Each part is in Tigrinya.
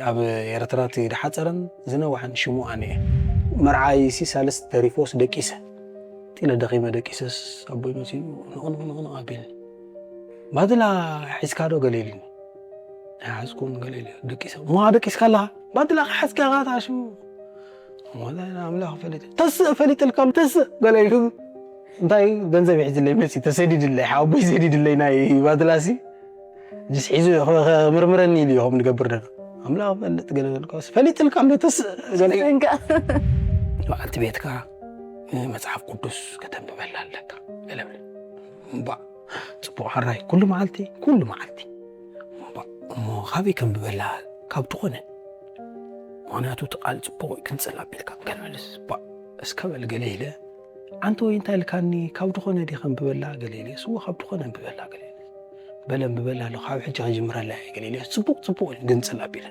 ኣብ ኤርትራ እቲ ዝሓጸረን ዝነውሐን ሽሙ ኣነ እየ። መርዓይሲ ሳልስቲ ተሪፎስ ደቂሰ። ጢለ ደኺመ ደቂሰስ ኣቦይ መጺኡ ንቕንቕ ንቕንቕ ኣቢልኒ። "ባድላ ሒዝካ ዶ?" ገለ ኢሉኒ። "ኣይሓዝኩን" ገለ ኢለ ደቂሰ። "እሞ ደቂስካ ኣለኻ?" "ባድላ ሓዝካ ኢኻ ታሽሙ?" "ወላ ኣምላኽ ፈሊጠ። ተስእ ፈሊጠልካ ኣሎ፣ ተስእ" ገለ ኢሉ። እንታይ ገንዘብ ይሕዝለይ መሲ ተሰዲድለይ፣ ሓወቦይ ሰዲድለይ ናይ ባድላሲ። ጅስ ሒዙ ኸ-፣ ኸ-፣ ምርምረኒ ኢሉ እዩ ከምኡ ዝገብር ደሎ። ኣምላኽ ፈልጥ ገለ በልካስ፣ ፈሊጥልካ ኣሎ ተስእ ገለ። እንካ። በዓልቲ ቤትካ መጽሓፍ ቅዱስ ከተንብበላ ኣለካ ገለ በለ። እምባእ፣ ጽቡቕ ሕራይ፣ ኩሉ መዓልቲ፣ ኩሉ መዓልቲ። እምባእ፣ እሞ ካበይ ከንብበላ? ካብ ድኾነ። ምኽንያቱ እቲ ቃል ጽቡቕ እዩ፣ ክንጽል ኣቢልካ ገለ በለስ። እምባእ፣ እስከ በል ገለ ኢለ፣ ኣንተ ወይ እንታይ ኢልካኒ፣ ካብ ድኾነ ድየ ከንብበላ ገለ ኢለ፣ ስዎ ካብ ድኾነ ኣንብበላ ገለ ኢለ። በለ ኣንብበላ ኣሎ፣ ካብ ሕጂ ክጅምረላ እየ ገለ ኢለ፣ ጽቡቕ ጽቡቕ ኢሉ ግንጽል ኣቢለ።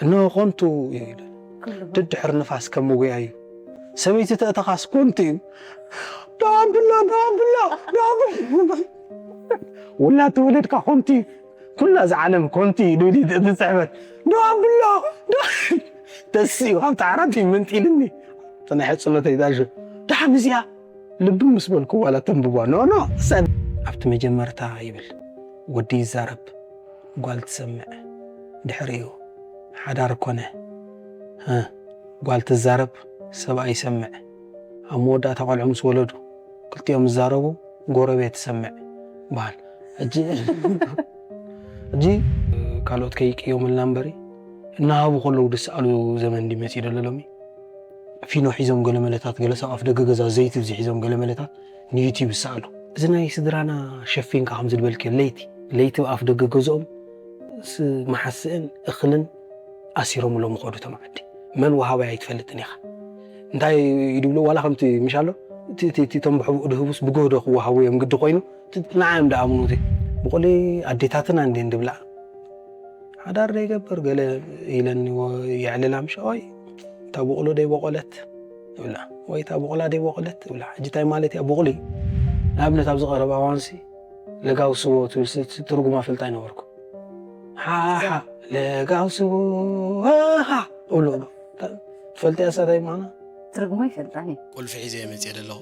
እነሆ ኮንቱ እዩ ኢለ። ኩሉ ደድሕር ንፋስ ከም ምጉያ እዩ። ሰበይቲ ተእተኻስ ኮንቱ እዩ። ዳምብላ፣ ዳምብላ፣ ዳምብላ። ውላድ ተወለድካ ኮንቱ እዩ። ኩላ እዛ ዓለም ኮንቱ እዩ፣ ሉሊት እቲ ጽሕፈት። ዳምብላ፣ ዳ-፣ ተስኡ፣ ካብቲ ዓራት እዩ መንጢልኒ። ጽንሐ ጽሎተይ ዳሹ። ደሓን እዚኣ ልቢ ምስ በልኩ ዋላ ተንብቧ። ኖ፣ ኖ፣ ሰን-፣ ኣብቲ መጀመርታ ይብል፣ ወዲ ይዛረብ፣ ጓል ትሰምዕ። ድሕሪኡ ሓዳር ኮነ። እ፣ ጓል ትዛረብ፣ ሰብኣይ ይሰምዕ። ኣብ መወዳእታ ቆልዑ ምስ ወለዱ፣ ክልቲኦም ዝዛረቡ፣ ጎረቤት ትሰምዕ በሃል። ሕጂ፣ ሕጂ ካልኦት ከይቅየሙልና እምበሪ፣ እናሃቡ ከለዉ ዝሰኣሉ ዘመን እንዲ መጺኡ ዘሎ ሎሚ። ፊኖ ሒዞም ገለ መለታት፣ ገለ ሰብ ኣፍ ደገ ገዛ ዘይቲ እዚ ሒዞም ገለ መለታት ንዩቲዩብ ይሰኣሉ። እዚ ናይ ስድራና ሸፊንካ ከምዚ ዝበልክዮ ለይቲ፣ ለይቲ ኣብ ኣፍ ደገ ገዝኦም ስ-፣ መሓስእን እኽልን ኣሲሮምሎም ይኸዱ እቶም ዓዲ። መን ወሃባይ ኣይትፈልጥን ኢኻ። እንታይ ይድብሉ ዋላ ከምቲ ምሽ ኣሎ፣ እቲ፣ እቲ፣ እቲ እቶም ብሕቡእ ድህቡስ ብግህዶ ክወሃቡ እዮም ግዲ ኮይኑ፣ እቲ ንዓዮም ደኣምኑ እቲ። ብቑሊ ኣዴታትና እንድየን ድብላ። ሓዳር ደይገብር ገለ ኢለኒ ወ-፣ የዕልላ ምሽ፣ "ኦይ፣ እታ ቦቕሎ ደይቦቖለት?" እብላ። "ወይ እታ ቦቕላ ደይቦቐለት?" እብላ። ሕጂ እንታይ ማለት እያ ቦቕሊ? ንኣብነት ኣብዚ ቀረባ እዋንሲ ለጋው ስቦ ትብል ስ-፣ ስ-፣ ትርጉማ ፈልጣ ኣይነበርኩ። ሓሓ፣ ለጋው ስቦ፣ ሃሃ፣ እብሎ። ትፈልጥያ እሳ እንታይ ምዃና? ትርጉማ ኣይፈልጣን እየ። ቁልፊ ሒዘ እየ መፅየ ዘለኹ።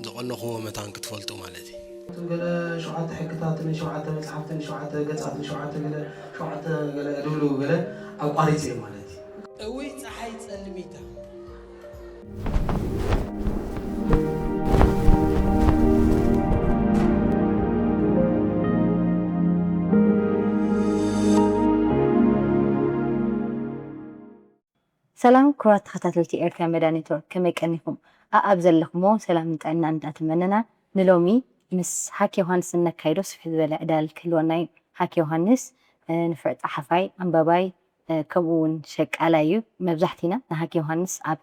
ዘቐነኹዎ መታን ክትፈልጡ ማለት እዩ። ገለ ሸውዓተ ሕግታትን ሸውዓተ መጽሓፍትን ሸውዓተ ገጻትን ሸውዓተ ገለ፣ ሸውዓተ ገለ ድብሉ ገለ ኣቋሪጸ ማለት እዩ። እውይ፣ ጸሓይ ጸልሚታ። ሰላም ክቡራት ተኸታተልቲ ኤርትራ ሜዳ ኔትወርክ፣ ከመይ ቀኒኹም? ኣኣብ ዘለኹሞ ሰላምን ጥዕናን እንዳተመነና፣ ንሎሚ ምስ ሃክ ዮሃንስ እነካይዶ ስፍሕ ዝበለ ዕዳል ክህልወና እዩ። ሃክ ዮሃንስ፣ እ፣ ንፉዕ ጸሓፋይ፣ ኣንባባይ፣ እ፣ ከምኡ እውን ሸቃላይ እዩ። መብዛሕቲና ንሃክ ዮሃንስ ኣብ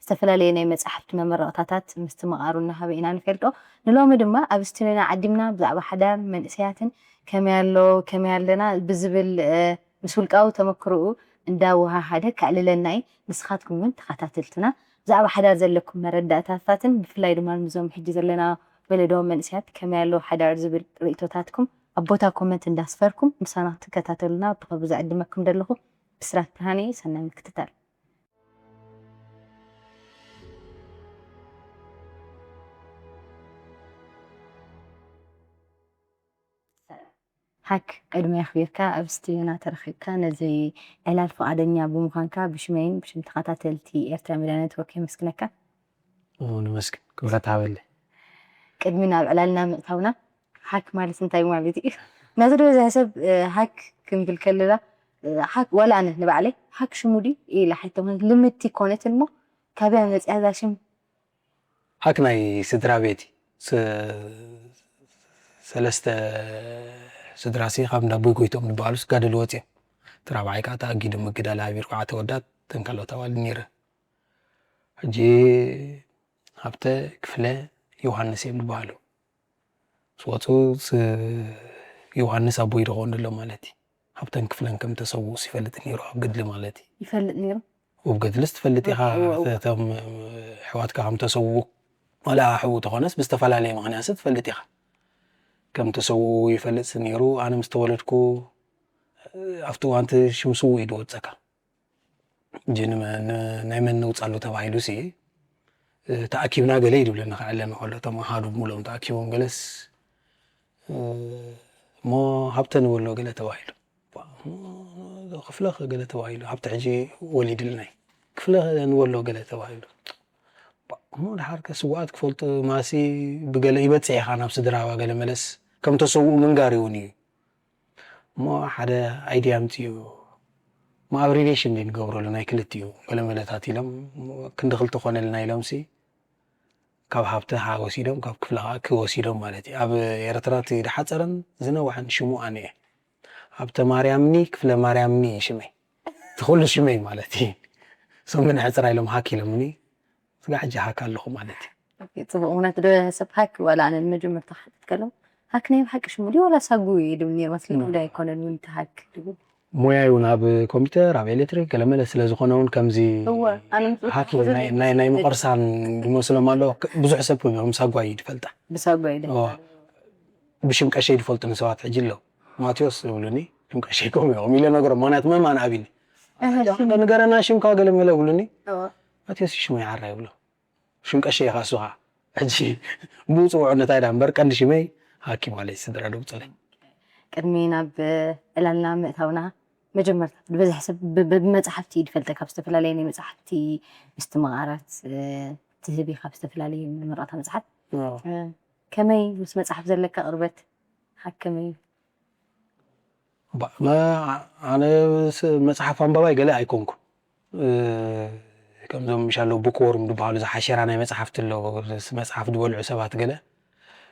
ዝተፈላለየ ናይ መጻሕፍቲ መመረቕታታት ምስትምቓሩ እናሃበ ኢና ንፈልጦ። ንሎሚ ድማ ኣብ ስቱድዮና ዓዲምና ብዛዕባ ሓዳር መንእሰያትን ከመይ ኣሎ፣ ከመይ ኣለና ብዝብል፣ እ፣ ምስ ውልቃዊ ተመክሮኡ እንዳወሃሃደ ከዕልለና እዩ። ንስኻትኩም እውን ተኸታተልትና ብዛዕባ ሓዳር ዘለኩም መረዳእታታትን ብፍላይ ድማ ምስዞም ሕጂ ዘለና ወለዶ መንእሰያት ከመይ ኣሎ ሓዳር ዝብል ርእይቶታትኩም ኣብ ቦታ ኮመንት እንዳስፈርኩም ምሳና ክትከታተሉና ብኽብሪ ዝዕድመኩም ዘለኹ ብስራት ብርሃነ እየ። ሰናይ ምክትታል። ሃክ፣ ቅድሚ ኣኽቢርካ ኣብ ስቱዲዮና ተረኺብካ ነዚ ዕላል ፍቓደኛ ብምዃንካ ብሽመይን ብሽም ተኸታተልቲ ኤርትራ ሚድያ ኔትወርክ የመስግነካ። እሞ ንመስግን፣ ክብረት ሃበለይ። ቅድሚ ናብ ዕላልና ምእታውና፣ ሃክ ማለት እንታይ ማለት እዩ? ነቲ ዝበዝሐ ሰብ፣ እ፣ ሃክ ክንብል ከለና፣ እ፣ ሃክ፣ ዋላ ኣነ ንባዕለይ ሃክ ሽሙ ድዩ ኢለ ሓይተ፣ ልምድቲ ኮነት እሞ፣ ካበይ መጽያ እዛ ሽም? ሃክ ናይ ስድራ ቤት እዩ። ስ-፣ ሰለስተ ስድራሲ ካብ እንዳቦይ ጎይትኦም ዝበሃሉ ስጋደሉ ወፅዮም። እቲ ራብዓይ ከዓ ተኣጊዱ ምግዳል ሃቢሩ ከዓ ተወዳት ተንካሎት ኣዋልድ ነይረ። ሕጂ ሃብተ ክፍለ ዮሃንስ እዮም ዝበሃሉ። ዝወፁ ስ-፣ ዮሃንስ ኣቦይ ድኾን ዘሎ ማለት እዩ። ሃብተን ክፍለን ከም ተሰውኡስ ይፈልጥ ነይሩ ኣብ ገድሊ ማለት እዩ። ይፈልጥ ነይሩ? ኣብ ገድልስ ትፈልጥ ኢኻ፣ እው፣ እው። እቶም ኣሕዋትካ ከም ተሰውኡ፣ ዋላ ሕቡእ ተኾነስ ብዝተፈላለየ ምኽንያትስ ትፈልጥ ኢኻ። ከም ተሰውኡ ይፈልጥስ ነይሩ። ኣነ ምስ ተወለድኩ፣ ኣብቲ እዋንቲ ሽም ስውእ እዩ ዝወፀካ። እጂ ንመ- ን- ናይ መን ነውፃሉ ተባሂሉ ሲ ተኣኪብና ገለ ይድብለኒ ክዕለኒ ከሎ እቶም ኣሃዱ ሙሉኦም ተኣኪቦም ገለስ እሞ ሃብተ ንበሎ ገለ ተባሂሉ። ክፍለ ገለ ተባሂሉ ሃብተ ሕጂ ወሊድልናይ ክፍለ ንበሎ ገለ ተባሂሉ። እሞ ድሓር ከ ስዋኣት ክፈልጡ ማሲ ብገለ ይበፅሕ ኢኻ ናብ ስድራባ ገለ መለስ ከም ተሰውኡ ምንጋር እውን እዩ። እሞ ሓደ ኣይድያ ኣምፅኡ እሞ ኣብ ሪሌሽን ድ ንገብረሉ ናይ ክልቲኡ ገለ መለታት ኢሎም ክንዲ ክልተ ኮነልና ኢሎም ሲ ካብ ሃብተ ወሲዶም ካብ ክፍለ ከዓ ክወሲዶም ማለት እዩ። ኣብ ኤርትራ እቲ ድሓፀረን ዝነውሐን ሽሙ ኣነ እየ። ሃብተ ማርያምኒ ክፍለ ማርያምኒ እዩ ሽመይ። እቲ ኩሉ ሽመይ ማለት እዩ። ሶም ግን ሕፅር ኢሎም ሃክ ኢሎምኒ ስጋ ሕጂ ሃክ ኣለኹ ማለት እዩ። ጽቡቅ እውነት ዶ ሰብ ሃክ ዋላ ኣነ መጀመርታ ክሓትት ከለኹ ሃክ ናይ ብሓቂ ሽሙ ድዩ ዋላ ሳጉ እዩ ኢሉኒ ነይሩ መስለኒ ጉዳይ ኣይኮነን እውን እቲ ሃክ ድብል ሞያይ እውን ኣብ ኮምፒውተር ኣብ ኤሌክትሪክ ገለመለ ስለ ዝኾነ እውን ከምዚ እወ ኣነ ምስ ሃኪ ናይ ናይ ናይ ምቕርሳን ይመስሎም ኣሎ። ብዙሕ ሰብ ከም ሳጓ እዩ ዝፈልጣ። ብሳጓ ኢለ እወ። ብሽም ቀሸይ ዝፈልጡኒ ሰባት ሕጂ ኣለዉ። ማቴዎስ ይብሉኒ ሽም ቀሸይ ከምኡ እዮም ኢለ ነገሮም። ምክንያቱ መማን ኣቢኒ ንገረና ሽምካ ገለመለ ይብሉኒ። እወ ማቴዎስ ሽመይ ሓራ ይብሉ። ሽም ቀሸይ ኢኻ እሱ ኸዓ። ሕጂ ብኡ ጽውዑ እንታይ ዳ እምበር ቀንዲ ሽመይ ሃኪ ማለት እዩ። ስድራ ደውጽለይ። ቅድሚ ናብ ዕላልና ምእታውና መጀመርታ ብብዝሒ ሰብ ብ- ብ- ብመጽሓፍቲ እዩ ዝፈልጠካ። ካብ ዝተፈላለየ ናይ መጽሓፍቲ ምስትምቓራት እ፣ ትህብ ኢኻ ብዝተፈላለየ መመረቕታ መጽሓፍ እ፣ ከመይ ምስ መጽሓፍ ዘለካ ቅርበት ሃከመይ እዩ? ባ- መ- ኣነ ስ- መጽሓፍ ኣንባባይ ገለ ኣይኮንኩን። እ፣ ከምዞም ምሻለው ቡክዎርም ዝበሃሉ ዝሓሸራ ናይ መጽሓፍቲ ኣለዎ። ስ- መጽሓፍ ዝበልዑ ሰባት ገለ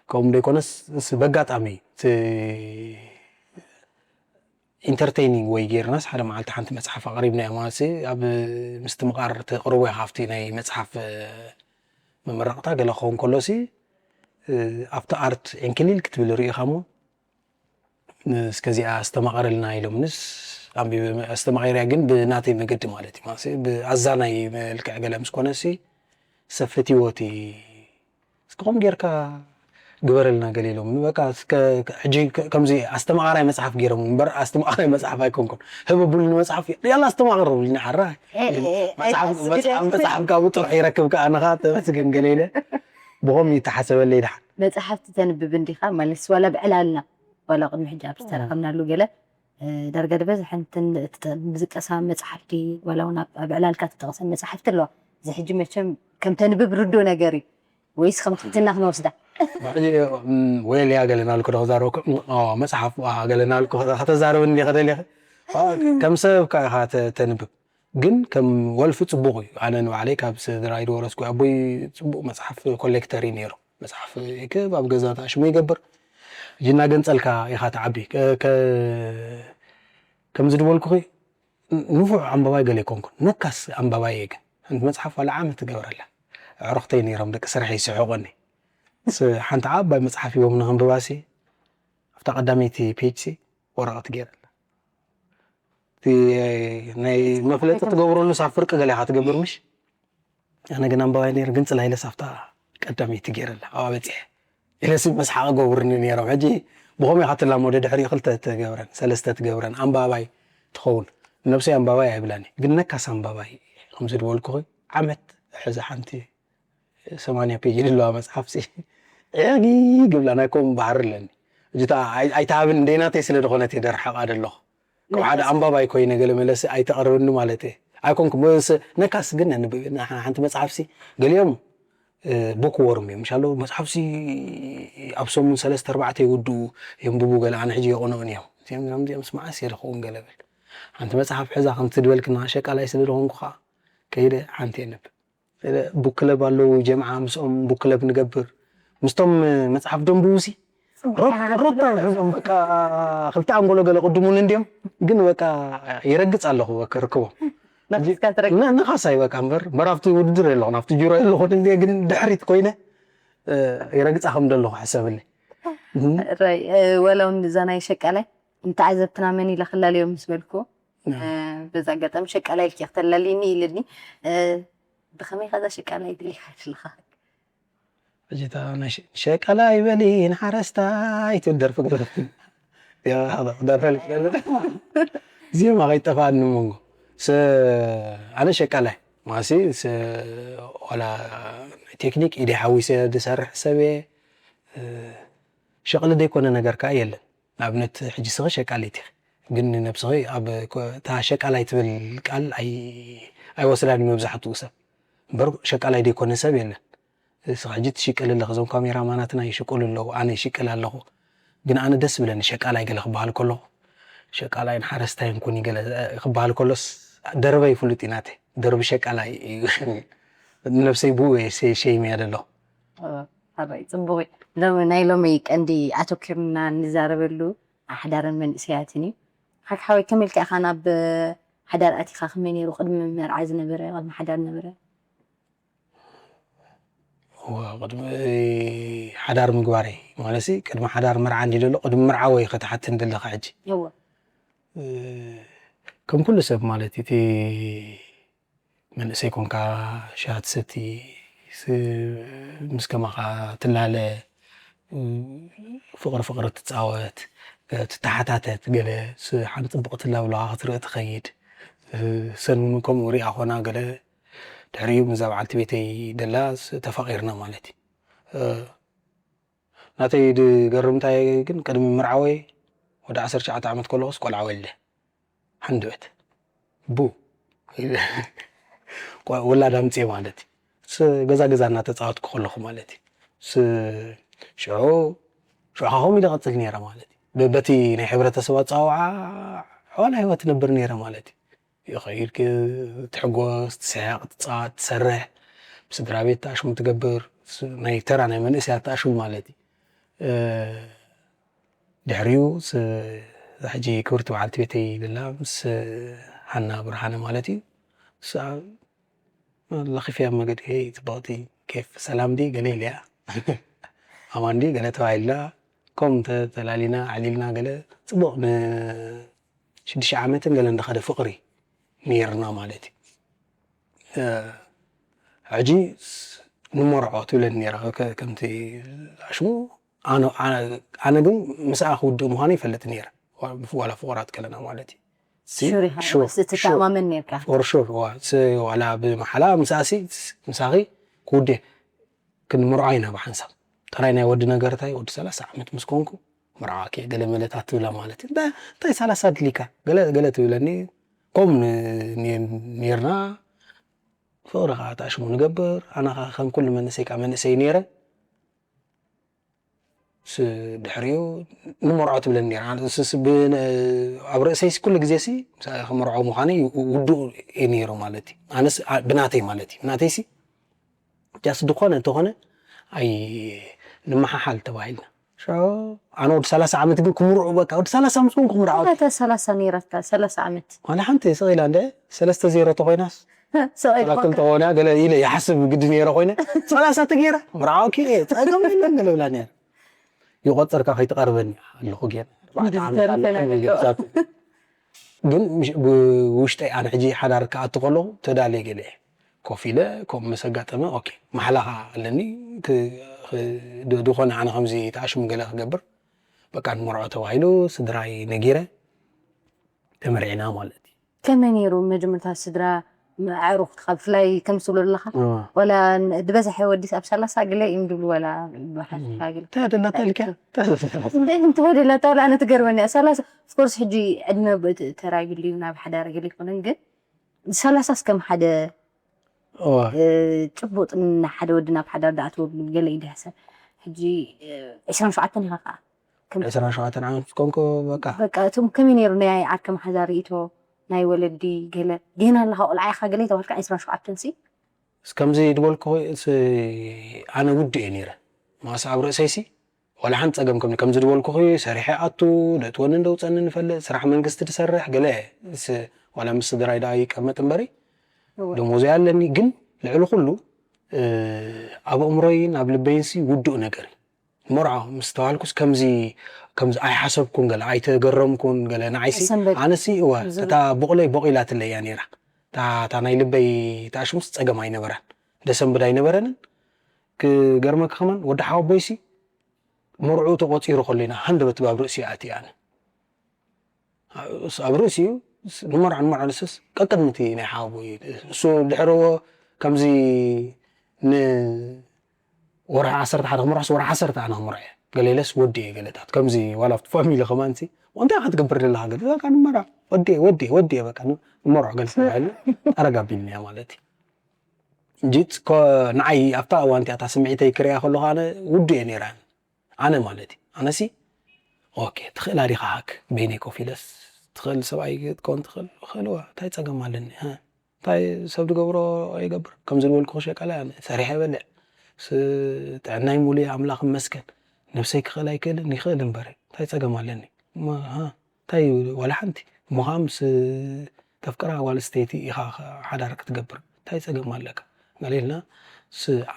ከምኡ ዘይኮነስ ስ- በጋጣሚ እቲ ኢንተርቴይኒንግ ወይ ጌርናስ ሓደ መዓልቲ ሓንቲ መጽሓፍ ኣቕሪብና እያ ማለት ሲ ኣብ ምስትምቓር ተቕርቦ ኢኻ ኣብቲ ናይ መጽሓፍ እ፣ መመረቕታ ገለ ክኸውን ከሎ ሲ እ፣ ኣብቲ ኣርት ዕንክሊል ክትብል ርኢኻ እሞ እስከዚኣ ኣስተማቐረልና ኢሎምንስ ኣንቢበ ኣስተማቒረያ ግን ብናተይ መገዲ ማለት እዩ ማለት እዩ። ብኣዛናይ መልክዕ ገለ ምስ ኮነ ሲ ሰፍት ህይወት እስከ ከምኡ ጌርካ ግበረልና ገለ ኢሎም በቃ እስከ ሕጂ ከ- ከምዚ ኣስተማቓራይ መጽሓፍ ገይሮም እምበር ኣስተማቓራይ መጽሓፍ ኣይኮንኩን። ህበቡልኒ መጽሓፍ ያላ ኣስተማቕርብልኒ ሓራ መጽሓፍ መጽሓፍ መጽሓፍ ካብኡ ጥራሕ ይረክብ ከዓ ንኻ ተመስገን ገለ ኢለ ብኸም ይተሓሰበለይ ድሓን መጽሓፍቲ ተንብብ እንዲኻ ማለት ዋላ ብዕላልና ዋላ ቅድሚ ሕጂ ኣብ ዝተረኸብናሉ ገለ እ፣ ዳርጋ ዝበዝሐ እንትን እቲ ተ- ዝቀሳ መጽሓፍቲ ዋላ እውን ኣብ ኣብ ዕላልካ ትጠቕሰን መጽሓፍቲ ኣለዋ። እዚ ሕጂ መቸም ከም ተንብብ ርዶ ነገር እዩ ወይስ ከም ትሕትና ክንወስዳ? ሕጂ እም፣ ወይል እያ ገለና ልኩ ዶ ክዛረበኩ እ፣ መጽሓፍ ዋ ገለና ልኩ ከተዛረብኒ ዲኻ ደሊኻ ከም ሰብ ካ ኢኻ ተ- ተንብብ ግን ከም ወልፊ ጽቡቕ እዩ። ኣነ ንባዕለይ ካብ ስድራይ ዝወረስኩ ኣቦይ ጽቡቕ መጽሓፍ ኮሌክተር እዩ ነይሩ። መጽሓፍ ይክብ ኣብ ገዛ ተኣሽሙ ይገብር። ሕጂ እናገንጸልካ ኢኻ ትዓቢ። ከ- ከ- ከምዚ ዝበልኩኺ ንፉዕ ኣንባባይ ገለ ኣይኮንኩን። ነካስ ኣንባባይ እየ ግን ሓንቲ መጽሓፍ ዋላ ዓመት ትገብረላ። ኣዕሩኽተይ ነይሮም ደቂ ስራሕ ይስሕቑኒ። ስ- ሓንቲ ዓባይ መጽሓፍ ሂቦም ንኸንብባሲ ኣብታ ቀዳመይቲ ፔጅሲ ወረቐት ገይረላ። እቲ ናይ መፍለጢ ትገብረሉ ሳብ ፍርቂ ገለ ኢኻ ትገብር ምሽ ኣነ ግን ኣንባባይ ነይር ግን ፅላይ ኢለስ ኣብታ ቀዳመይቲ ገይረላ ኣብኣ በፂሐ ኢለስ መስሓቕ ገብርኒ ነይሮም ሕጂ ብኸመይ ኢኻ ትላመዶ ድሕሪኡ ክልተ ትገብረን ሰለስተ ትገብረን ኣንባባይ ትኸውን ነብሰይ ኣንባባይ ኣይብላኒ ግን ነካስ ኣንባባይ ከምዚ ዝበልኩ ዓመት ሕዚ ሓንቲ ሰማንያ ፔጅ ዘለዋ መፅሓፍ ሲ ዕጊ ግብላ ናይ ከምኡ ባህሪ ኣለኒ እጅታ ኣይትሃብን እንደ ናተይ ስለ ዝኾነት እየ ደርሕቓ ደለኹ ከም ሓደ ኣንባባይ ኮይነ ገለ መለሲ ኣይተቕርብኒ ማለት እየ ኣይኮንኩ ነካስ ግን ሓንቲ መፅሓፍሲ ገሊኦም ቡክ ወርም እዮም ምሻለው መፅሓፍሲ ኣብ ሰሙን ሰለስተ ኣርባዕተ ይውድኡ የንብቡ ገለ ኣነ ሕጂ የቕንኡን እዮም እዚኦም ምስማዓስ የድኸውን ገለ ብል ሓንቲ መፅሓፍ ሕዛ ከምቲ ድበልክና ሸቃላይ ስለ ዝኾንኩ ከዓ ከይደ ሓንቲ የንብብ ቡክ ክለብ ኣለዉ ጀምዓ ምስኦም ቡክ ክለብ ንገብር ምስቶም መፅሓፍ ደንብቡ ሲ ሮታ ሕዞም በቃ ክልተ ኣንጎሎ ገለ ቅድሙን እንዲዮም ግን በቃ ይረግፅ ኣለኹ ክርክቦም ንኻሳይ በቃ እምበር መራፍቲ ውድድር የለኹ ናብቲ ጅሮ የለኹ ግን ድሕሪት ኮይነ ይረግፃ ከም ደለኹ ሕሰብለይ ራይ ወላው እዛ ናይ ሸቃላይ እንተዓዘብትና መን ኢለ ክላለዮም ምስ በልኩ በዛ ኣጋጣሚ ሸቃላይ ኢልኪ ክተላልይኒ ኢልኒ ብኸመይ ከዛ ሸቃላይ ድልካ ኣለኻ ሕጂ ሸቃላይ በሊ ንሓረስታይ ትብል ደርፊ ገለ ያ ክደርፈልክ ዜማ ከይጠፋኣኒ መንጎ ኣነ ሸቃላይ ማሲ ዋላ ቴክኒክ ኢደ ሓዊሰ ዝሰርሕ ሰብ እየ። ሸቕሊ ዘይኮነ ነገር ከዓ የለን። ንኣብነት ሕጂ ስኺ ሸቃሊት ኢኺ፣ ግን ንነብስኺ ኣብ እታ ሸቃላይ ትብል ቃል ኣይወስዳን እዩ መብዛሕትኡ ሰብ። እምበር ሸቃላይ ዘይኮነ ሰብ የለን። ስኻ ሕጂ ትሽቅል ኣለኽ፣ እዞም ካሜራማናትና ይሽቅሉ ኣለዉ፣ ኣነ ይሽቅል ኣለኹ። ግን ኣነ ደስ ብለኒ ሸቃላይ ገለ ክበሃል ከለኹ፣ ሸቃላይን ሓረስታይን ኩኒ ገለ ክበሃል ከሎስ ደርበ ይፍሉጥ እዩ ናተይ። ደርቢ ሸቃላይ እዩ። ንነብሰይ ብኡ እየ ሸይመያ ዘለኹ። ኣባይ ጽቡቕ እዩ። ሎም ናይ ሎሚ ቀንዲ ኣተኪርና ንዛረበሉ ሓዳርን መንእሰያትን እዩ። ሓቂ ሓወይ ከመይ ኢልካ ኢኻ ናብ ሓዳር ኣቲኻ? ከመይ ነይሩ ቅድሚ መርዓ ዝነበረ ቅድሚ ሓዳር ነበረ? እዋ ቅድሚ ሓዳር ምግባረይ ማለት ቅድሚ ሓዳር መርዓ እንዲ ዘሎ ቅድሚ መርዓወይ ከተሓትኒ ዘለኻ ሕጂ እወ ከም ኩሉ ሰብ ማለት እቲ መንእሰይ ኮንካ ሻሂ ትሰቲ ምስ ከማኻ ትላለ ፍቕሪ ፍቕሪ ትፃወት ትተሓታተት ገለ ሓንቲ ፅቡቕ ትላብለኻ ክትርኢ ትኸይድ ሰን እውን ከምኡ ሪኣ ኾና ገለ ድሕሪኡ ምዛ በዓልቲ ቤተይ ደላ ተፋቒርና ማለት እዩ ናተይ ድገርምታይ ግን ቅድሚ ምርዓወይ ወደ ዓሰርተ ትሽዓተ ዓመት ከለኹስ ቆልዓ ወልደ ሓንድበት ቡ ወላድ ኣምፅኤ ማለት እዩ ገዛ ገዛ እናተፃወትኩ ከለኹ ማለት እዩ ሽዑ ሽዑ ከምኡ ኢለ ቀፅል ነይረ ማለት እዩ በቲ ናይ ሕብረተሰብ ኣፀዋውዓ ሕዋላ ህይወት ትነብር ነይረ ማለት እዩ ይኸይድ ትሕጎስ ትስሕቕ ትፃወት ትሰርሕ ብስድራ ቤት ተኣሽሙ ትገብር ናይ ተራ ናይ መንእሰያት ተኣሽሙ ማለት እዩ ድሕሪኡ ሕጂ ክብርቲ በዓልቲ ቤተይ ይብላ ምስ ሃና ብርሃነ ማለት እዩ ለኺፍያ መገዲ ጽብቕቲ ኬፍ ሰላም ዲ ገለ ኢለያ ኣማን ዲ ገለ ተባሂልና ከም ተላሊና ኣዕሊልና ገለ ጽቡቕ ንሽዱሽተ ዓመትን ገለ እንዳኸደ ፍቕሪ ነይርና ማለት እዩ ሕጂ ንመርዖ ትብለኒ ነራ ከምቲ ኣሽሙ ኣነ ግን ምስኣ ክውድእ ምዃኑ ይፈልጥ ነይረ ዋላ ፍቑራት ከለና ማለት እዩ ትተኣማመን ነርካ ፎርሹር ዋላ ብመሓላ ምስኣሲ ምሳኺ ክውድእ ክንምርዖ ኢና ብሓንሳብ ጥራይ ናይ ወዲ ነገርታይ ወዲ ሰላሳ ዓመት ምስ ኮንኩ ምርዓዋኪ ገለ መለታት ትብላ ማለት እዩ እንታይ ሰላሳ ድሊካ ገለ ትብለኒ ከም ነርና ፍቕሪ ከዓ ተኣሽሙ ንገብር ኣነ ከዓ ከም ኩሉ መንእሰይ ከዓ መንእሰይ ነይረ ድሕሪኡ ንመርዖ ትብለኒ ነራ ኣብ ርእሰይሲ ኩሉ ግዜ ሲ ክመርዖ ምዃነይ ውዱእ እዩ ነይሩ ማለት እዩ ኣነስ ብናተይ ማለት እዩ ብናተይሲ ጃስ ዝኾነ እንተኾነ ኣይ ንመሓሓል ተባሂልና ኣነ ወዲ ሰላሳ ዓመት ግን ክምርዑ በቃ ወዲ ሰላሳ ምስ ኮንኩ ክምርዓው ሰላሳ ነይረካ ሰላሳ ዓመት ዋላ ሓንቲ ስቕ ኢላ እንደ ሰለስተ ዜሮ ተኾይናስ ክልተ ኾይና ገለ ኢለ ይሓስብ ግዲ ነይረ ኮይነ ሰላሳ ተገይራ ምርዓው ኪ ጸገም የለን ገለ ብላ ነይራ ይቆጸርካ ከይትቀርበኒ ኣለኹ ጌር ግን ውሽጠይ ኣነ ሕጂ ሓዳር ክኣቱ ከለኹ ተዳልየ ገለ ኮፍ ኢለ ከም ምስ ኣጋጠመ ኦኬ ማሕላ ከዓ ኣለኒ ዝኾነ ኣነ ከምዚ ተኣሽሙ ገለ ክገብር በቃ ንመርዖ ተባሂሉ ስድራይ ነጊረ ተመርዒና ማለት እዩ ከመይ ነይሩ መጀመርታ ስድራ ኣዕሩኽትኻ ብፍላይ ከም ትብሎ ኣለኻ ዋላ ዝበዝሐ ወዲስ ኣብ ሰላሳ ግለ እዮም ድብሉ ዋላ ብሓሽካ ግለ እንታይ ደላታ ኢልካ እንታይ ደላታ ዋላ ኣነ ትገርመኒ ሰላሳ ኦፍኮርስ ሕጂ ዕድመ ተራይብሉ እዩ ናብ ሓዳር ገለ ይኮነን ግን ሰላሳ እስከም ሓደ ጭቡጥ ንሓደ ወዲ ናብ ሓዳር ዳኣትወሉ ገለ ይድሕሰብ ሕጂ ዕስራን ሸውዓተን ኢኻ ከዓ ዕስራን ሸውዓተን ዓመት ምስ ኮንኩ በቃ በቃ እቶም ከመይ ነይሩ ናይ ዓርከ መሓዛ ርእይቶ ናይ ወለዲ ገለ ጌና ኣለኻ ቆልዓ ኢኻ ገለ ተባልካ ዕስራን ሸውዓተን ሲ ከምዚ ዝበልኩ ኣነ ውድእ እየ ነይረ ማስ ኣብ ርእሰይሲ ዋላ ሓንቲ ጸገም ከም ከምዚ ዝበልኩኺ ሰሪሐ ኣቱ ደእትወንን ደውፀንን ንፈልጥ ስራሕ መንግስቲ ትሰርሕ ገለ ዋላ ምስ ስድራይ ደኣ ይቀመጥ እምበሪ ደሞዘይ ኣለኒ ግን ልዕሊ ኩሉ ኣብ ኣእምሮይን ኣብ ልበይንሲ ውዱእ ነገር እዩ መርዖ ምስ ተባልኩስ ከምዚ ከምዚ ኣይሓሰብኩን ገለ ኣይተገረምኩን ገለ ንዓይሲ ኣነሲ እወ እታ ቡቕለይ ቦቒላትለይ እያ ነይራ እታ ናይ ልበይ ተኣሽሙስ ጸገም ኣይነበራን ደሰንብድ ኣይነበረንን ክገርመኪ ከማን ወዲ ሓወቦይሲ መርዑ ተቆጺሩ ከሎ ኢና ሃንደበት ባብ ርእሲ ኣትያኒ ኣብ ርእሲኡ ንመርዖ ንመርዖ ንስስ ቀቅድሚ እቲ ናይ ሓወቦይ እሱ ድሕርዎ ከምዚ ንወርሒ ዓሰርተ ሓደ ክመርዖስ ወርሒ ዓሰርተ ኣነ ክመርዖ እየ ገለ ኢለስ ወዲ እየ ገለታት ከምዚ ዋላ ኣብቲ ፋሚሊ ከማንሲ እንታይ ኢኻ ትገብር ዘለኻ ገለ በቃ ንመርዖ ወዲ እየ ወዲ እየ ወዲ እየ በቃ ንመርዖ ገለ ተባሂሉ ጠረግ ኣቢልኒ እያ ማለት እዩ እንጂ ንዓይ ኣብታ እዋን እቲኣ እታ ስምዒተይ ክሪኣ ከለኹ ኣነ ውዱ እየ ነይረ ኣነ ማለት እዩ ኣነሲ ኦኬ ትኽእላ ዲኻ ሃክ በይነይ ኮፍ ኢለስ ትኽእል ሰብኣይ ክትከውን ትኽእል እኽእልዋ እንታይ ፀገም ኣለኒ እንታይ ሰብ ዝገብሮ ይገብር ከም ዝበልኩ ሸቃላ ኣነ ሰሪሐ በልዕ ጥዕናይ ሙሉ ኣምላኽ መስገን ነብሰይ ክኽእል ኣይክእልን ይኽእል እምበር እንታይ ፀገም ኣለኒ እንታይ ዋላ ሓንቲ እሞ ከዓ ምስ ተፍቅራ ጓል ስተይቲ ኢኻ ሓዳር ክትገብር እንታይ ፀገም ኣለካ ገለ ኢልና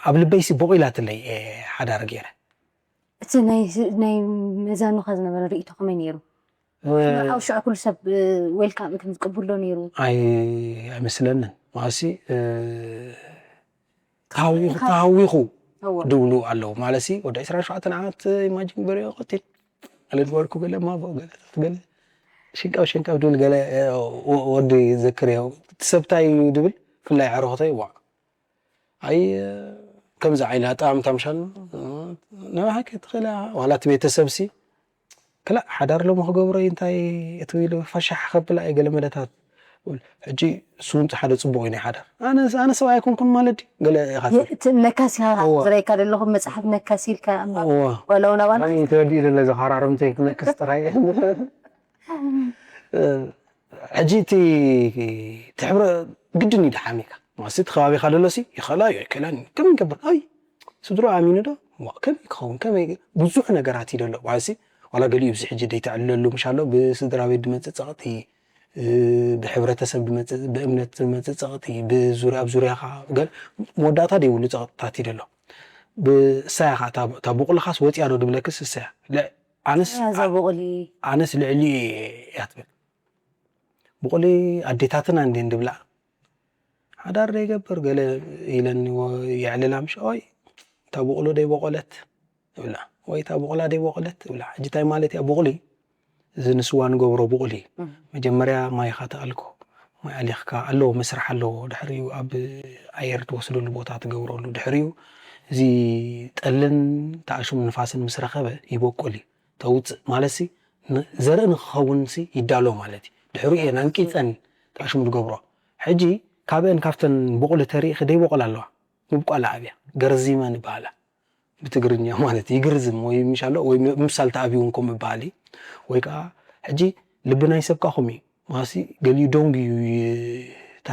ኣብ ልበይሲ ቦቂላትለይ ሓዳር ገይረ እቲ ናይ መዛኑኻ ዝነበረ ርእይቶ ከመይ ነይሩ? ኣብ ሽዑ ኩሉ ሰብ ዌልካም ከም ዝቅብሎ ነይሩ? ኣይ ኣይመስለንን ማለትሲ ተሃዊኹ ተሃዊኹ ድብሉ ኣለዉ ማለትሲ ወዲ ዕስራን ሸውዓተን ዓመት ኢማጂን በሪኦ ቀቲል ገለ ዝበልኩ ገለ ማቦ ገለ ገለ ሽንቀብ ሽንቀብ ድብል ገለ ወዲ ዘክር እቲ ሰብታይ እዩ ድብል ፍላይ ዕረኽተይ ዋ ኣይ ከምዚ ዓይላ ኣጠማምታ ምሻል ንባሓቂ ትኽእላ ዋላ እቲ ቤተሰብ ሲ ክላእ ሓዳር ሎሚ ክገብሮ እዩ እንታይ እቲ ኢሉ ፈሻሕ ከብላ እዩ ገለ መደታት ሕጂ እሱ እውን ሓደ ፅቡቅ እዩ ናይ ሓዳር ኣነ ኣነ ሰብኣይ ኣይኮንኩን ማለት ድዩ ገለ ኢኻ እቲ ነካሲኻ ዝረእካ ዘለኹ መፅሓፍ ነካሲ ኢልካ እምበር እዋ ዋላ እውን ኣባና ኣይ ተወዲኡ ዘሎ ዘኻራርምተይ ክነክስ ጥራይ ሕጂ እቲ ትሕብረ ግድን እዩ ደሓሚካ ማለት እቲ ከባቢካ ደሎ ሲ ይኽእላ እዩ ኣይክእላን እዩ ከመይ ይገብር ኣይ ስድሮ ኣሚኑ ዶ ዋ ከመይ ክኸውን ከመይ ብዙሕ ነገራት እዩ ደሎ ማለት ሲ ዋላ ገሊኡ ብዚ ሕጂ ደይተዕልለሉ ምሽ ኣሎ ብስድራ ቤት ድመፅእ ፀቕጢ ብሕብረተሰብ ድመፅእ ብእምነት ዝመፅእ ፀቕጢ ብዙርያ ኣብ ዙርያካ ገል መወዳእታ ደይብሉ ፀቕጥታት እዩ ደሎ ብሳያኻ እታ ቡቕልኻስ ወፂያ ዶ ድብለክስ እሳያ ኣነስ እዛ ቡቕሊ ኣነስ ልዕሊ እያ ትብል ብቑሊ ኣዴታትና እንዴ እንድብላ ሓዳር ደይገብር ገለ ኢለን የዕልላ ምሽ ኦይ እታ ቡቕሉ ደይበቆለት እብላ ወይ እታ ቡቕላ ደይበቆለት እብላ ሕጂ እንታይ ማለት እያ ቡቕሊ እዚ ንስዋ ንገብሮ ቡቕሊ መጀመርያ ማይኻ ተኣልኮ ማይ ኣሊኽካ ኣለዎ መስርሕ ኣለዎ ድሕሪኡ ኣብ ኣየር ትወስደሉ ቦታ ትገብረሉ ድሕሪኡ እዚ ጠልን ተኣሽሙ ንፋስን ምስ ረኸበ ይበቁል እዩ ተውፅእ ማለት ሲ ዘርኢ ንክኸውን ሲ ይዳሎ ማለት እዩ ድሕሪኡ እየን ኣንቂፀን ተኣሽሙ ዝገብሮ ሕጂ ካብአን ካብተን በቑሊ ተሪእኺ ደይበቑል ኣለዋ ምብቋል ኣብያ ገርዚመን ይበሃላ ብትግርኛ ማለት ይግርዝም ወይ ምሻሎ ወይ ምሳል ተኣብዩ እንኮ ምበሃል እዩ ወይ ከዓ ሕጂ ልቢ ናይ ሰብ ከዓ ከምኡ እዩ ማሲ ገሊኡ ደንጉ እዩ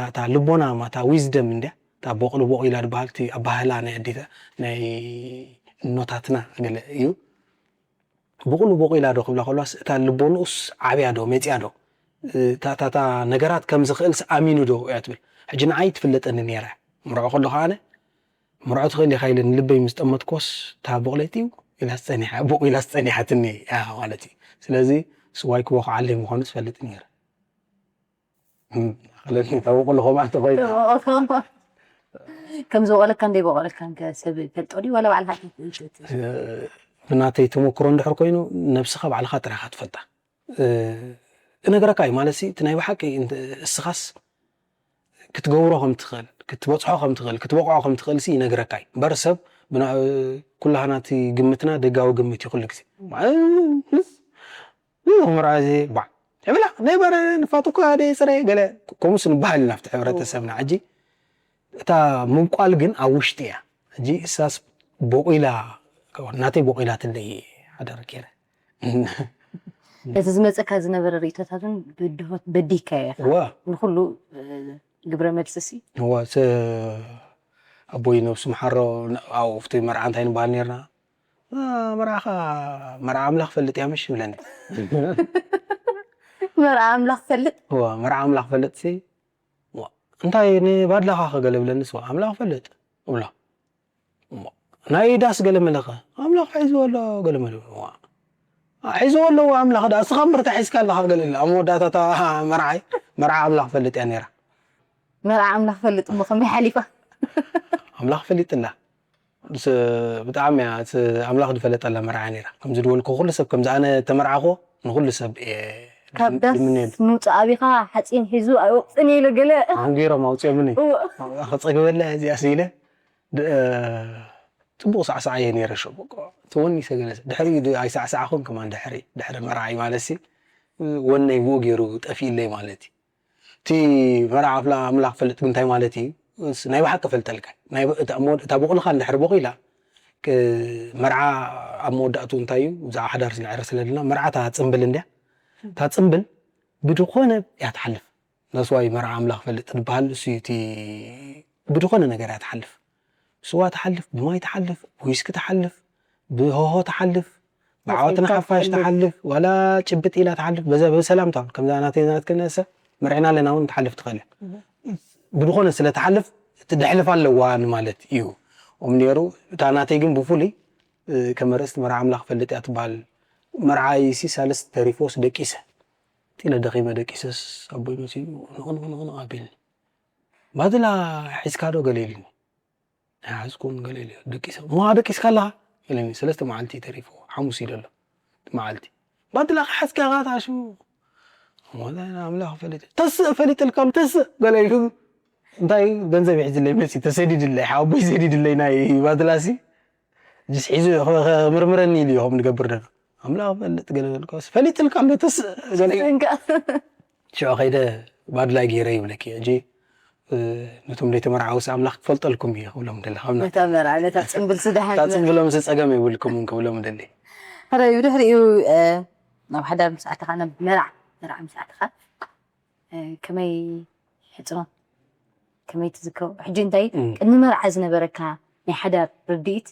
እታ ልቦና ማታ ዊዝደም እንድያ እታ ቦቕሊ ቦቕ ኢላ ዝበሃል እቲ ኣባህላ ናይ ኣዴታ ናይ እኖታትና ገለ እዩ ብቑሉ ቦቕ ኢላ ዶ ክብላ ከልዋስ እታ ልቦንኡስ ዓብያ ዶ መፅያ ዶ እታ ነገራት ከም ዝኽእልስ ኣሚኑ ዶ እያ ትብል ሕጂ ንዓይ ትፍለጠኒ ነይራ ምርዖ ከለኹ ኣነ ምርዖ ትኽእል ኢኻ ኢለ ንልበይ ምስ ጠመትኮስ እታ ቦቕለይ ጢው ኢላስ ፀኒሓ ቦቕ ኢላስ ፀኒሓትኒ እያ ማለት እዩ ስለዚ ስዋይ ክቦ ክዓለይ ምዃኑ ትፈልጥ ነይረ ኣኽለኒ እታ ቦቕሊ ከምኣ እንተኾይና ከም ዝበቆለካን ዘይበቆለካን ከ ሰብ ይፈልጦ ድዩ ዋላ ባዕልካ ትፈልጥ ብናተይ ተመክሮ እንድሕር ኮይኑ ነብስኻ ባዕልኻ ጥራኻ ትፈልጣ እነግረካ እዩ ማለት እቲ ናይ ብሓቂ እስኻስ ክትገብሮ ከም ትኽእል ክትበፅሖ ከም ትኽእል ክትበቕዖ ከም ትኽእል ሲ ይነግረካ እዩ እምበር ሰብ ኩላህና እቲ ግምትና ደጋዊ ግምት እዩ ኩሉ ግዜ ምርዓ እዚ ባ ብላ ናይ በረ ንፋት እኮ ሓደ ፅረ ገለ ከምኡስ ንበሃል ኢና ኣብቲ ሕብረተሰብና ሕጂ እታ ምብቋል ግን ኣብ ውሽጢ እያ ሕጂ እሳስ ቦቂላ ናተይ ቦቂላትለይ ሓደር ገይረ ነቲ ዝመፀካ ዝነበረ ርእቶታትን ብድሆት በዲህካዮ ኢኻ ዋ ንኩሉ ግብረ መልስሲ እዋ ኣቦይ ነብሱ ምሓሮ ኣብኡ ኣብቲ መርዓ እንታይ ንበሃል ነርና መርዓኻ መርዓ ኣምላኽ ፈልጥ እያ ምሽ ይብለኒ መርዓ ኣምላኽ ፈልጥ እዋ መርዓ ኣምላኽ ፈልጥ ሲ እንታይ ንባድላኻ ከገለ ብለኒ ስዋ ኣምላኽ ፈልጥ እብሎ ናይ ዳስ ገለ መለኸ ኣምላኽ ሒዝዎ ኣሎ ገለ መለ ሒዝዎ ኣለዎ ኣምላኽ ዳ እስኻ እምበር ተሒዝካ ኣለኻ ገለ ኣብ መወዳእታ መርዓይ መርዓ ኣምላኽ ፈልጥ እያ ነይራ መርዓ ኣምላኽ ፈልጥ እሞ ከመይ ሓሊፋ ኣምላኽ ፈሊጥላ ብጣዕሚ እያ ኣምላኽ ዝፈለጠላ መርዓ ነይራ ከምዚ ዝበልኩ ኩሉ ሰብ ከምዚ ኣነ ተመርዓኹ ንኩሉ ሰብ ካብ ዳስ ይምነየሉ። ምውፃእ ኣቢኻ ሓፂን ሒዙ ኣይወቕፅን ኢሉ ገለ ኣንጊሮም ኣውፅኦምኒ እወ። ከፀግበላ እዚኣ ስኢለ ድ- እ፣ ፅቡቕ ሳዕሳዕ እየ ነይረ ሸቦ ተወኒሰ ገለ ድሕሪ ኣይሳዕሳዕኹን ከማን ድሕሪ ድሕሪ መርዓይ ማለት ሲ ወነይ ብኡ ገይሩ ጠፊእለይ ማለት እዩ እቲ መርዓ ኣፍላ ኣምላኽ ፈልጥ እንታይ ማለት እዩ ናይ ብሓቂ ፈልጠልካ ናይ ብ- እታ ሞ- እታ ቦቕልኻ እንድሕር ቦኺላ ክ- መርዓ ኣብ መወዳእቱ እንታይ እዩ ብዛዕባ ሓዳር ስለ ዕረ ስለለና መርዓ እታ ፅምብል እንድያ እታ ፅምብል ብድኾነ እያ ትሓልፍ ነስዋይ መርዓ ኣምላኽ ፈልጥ ዝበሃል እሱ እዩ እቲ ብድኾነ ነገር እያ ትሓልፍ ስዋ ትሓልፍ ብማይ ትሓልፍ ብዊስኪ ትሓልፍ ብሆሆ ትሓልፍ ብዓወት ንሓፋሽ ትሓልፍ ዋላ ጭብጥ ኢላ ትሓልፍ በዛ ብሰላምታ ከምዛ ናተይ ናትክን ሰብ መርዒና ኣለና እውን ትሓልፍ ትኽእል እያ ብድኾነ ስለ ትሓልፍ እቲ ደሕልፍ ኣለዋ ንማለት እዩ እም ነይሩ እታ ናተይ ግን ብፍሉይ ከመርእስቲ መርዓ ኣምላኽ ፈልጥ እያ ትበሃል መርዓይሲ ሳልስት ተሪፎስ ደቂሰ ጢለ ደኺመ ደቂሰስ ኣቦይ መሲሉ ንቕንቕ ንቕንቕ ኣቢልኒ ባድላ ሒዝካ ዶ ገለ ኢልኒ ኣይሓዝኩን ገለ ኢለ ደቂሰ እሞ ደቂስካ ኣለኻ ኢለኒ ሰለስተ መዓልቲ ተሪፎ ሓሙስ እዩ ደሎ መዓልቲ ባድላ ክሓዝካ ኢኻ ተኣሽሙ ኣምላኽ ፈሊጥ ተስእ ፈሊጥልካ ኣሎ ተስእ ገለ ኢሉ እንታይ ገንዘብ ይሕዝለይ መሲ ተሰዲድለይ ሓወቦይ ሰዲድለይ ናይ ባድላሲ ጅስ ሒዙ ምርምረኒ ኢሉ ይኸም ንገብር ደሎ ኣምላኽ ፈልጥ ገለ በልካ ፈሊጥልካ ኣሎ ተስእ ገለ ሽዑ ከይደ ባድላይ ገይረ ይብለኪ ሕጂ ነቶም ዘይተመርዓውስ ኣምላኽ ክፈልጠልኩም እዩ ክብሎም ደለ ካብ ነታ መርዓ ነታ ፅምብል ስዳሓን እታ ፅምብሎም ሲ ፀገም የብልኩምን ክብሎም ደሊ ሕራይ ብድሕሪኡ ናብ ሓዳር ምስ ኣተኻ ናብ መርዓ መርዓ ምስ ኣተኻ ከመይ ሕፅኖት ከመይ ትዝክሮ ሕጂ እንታይ ቅድሚ መርዓ ዝነበረካ ናይ ሓዳር ርድኢት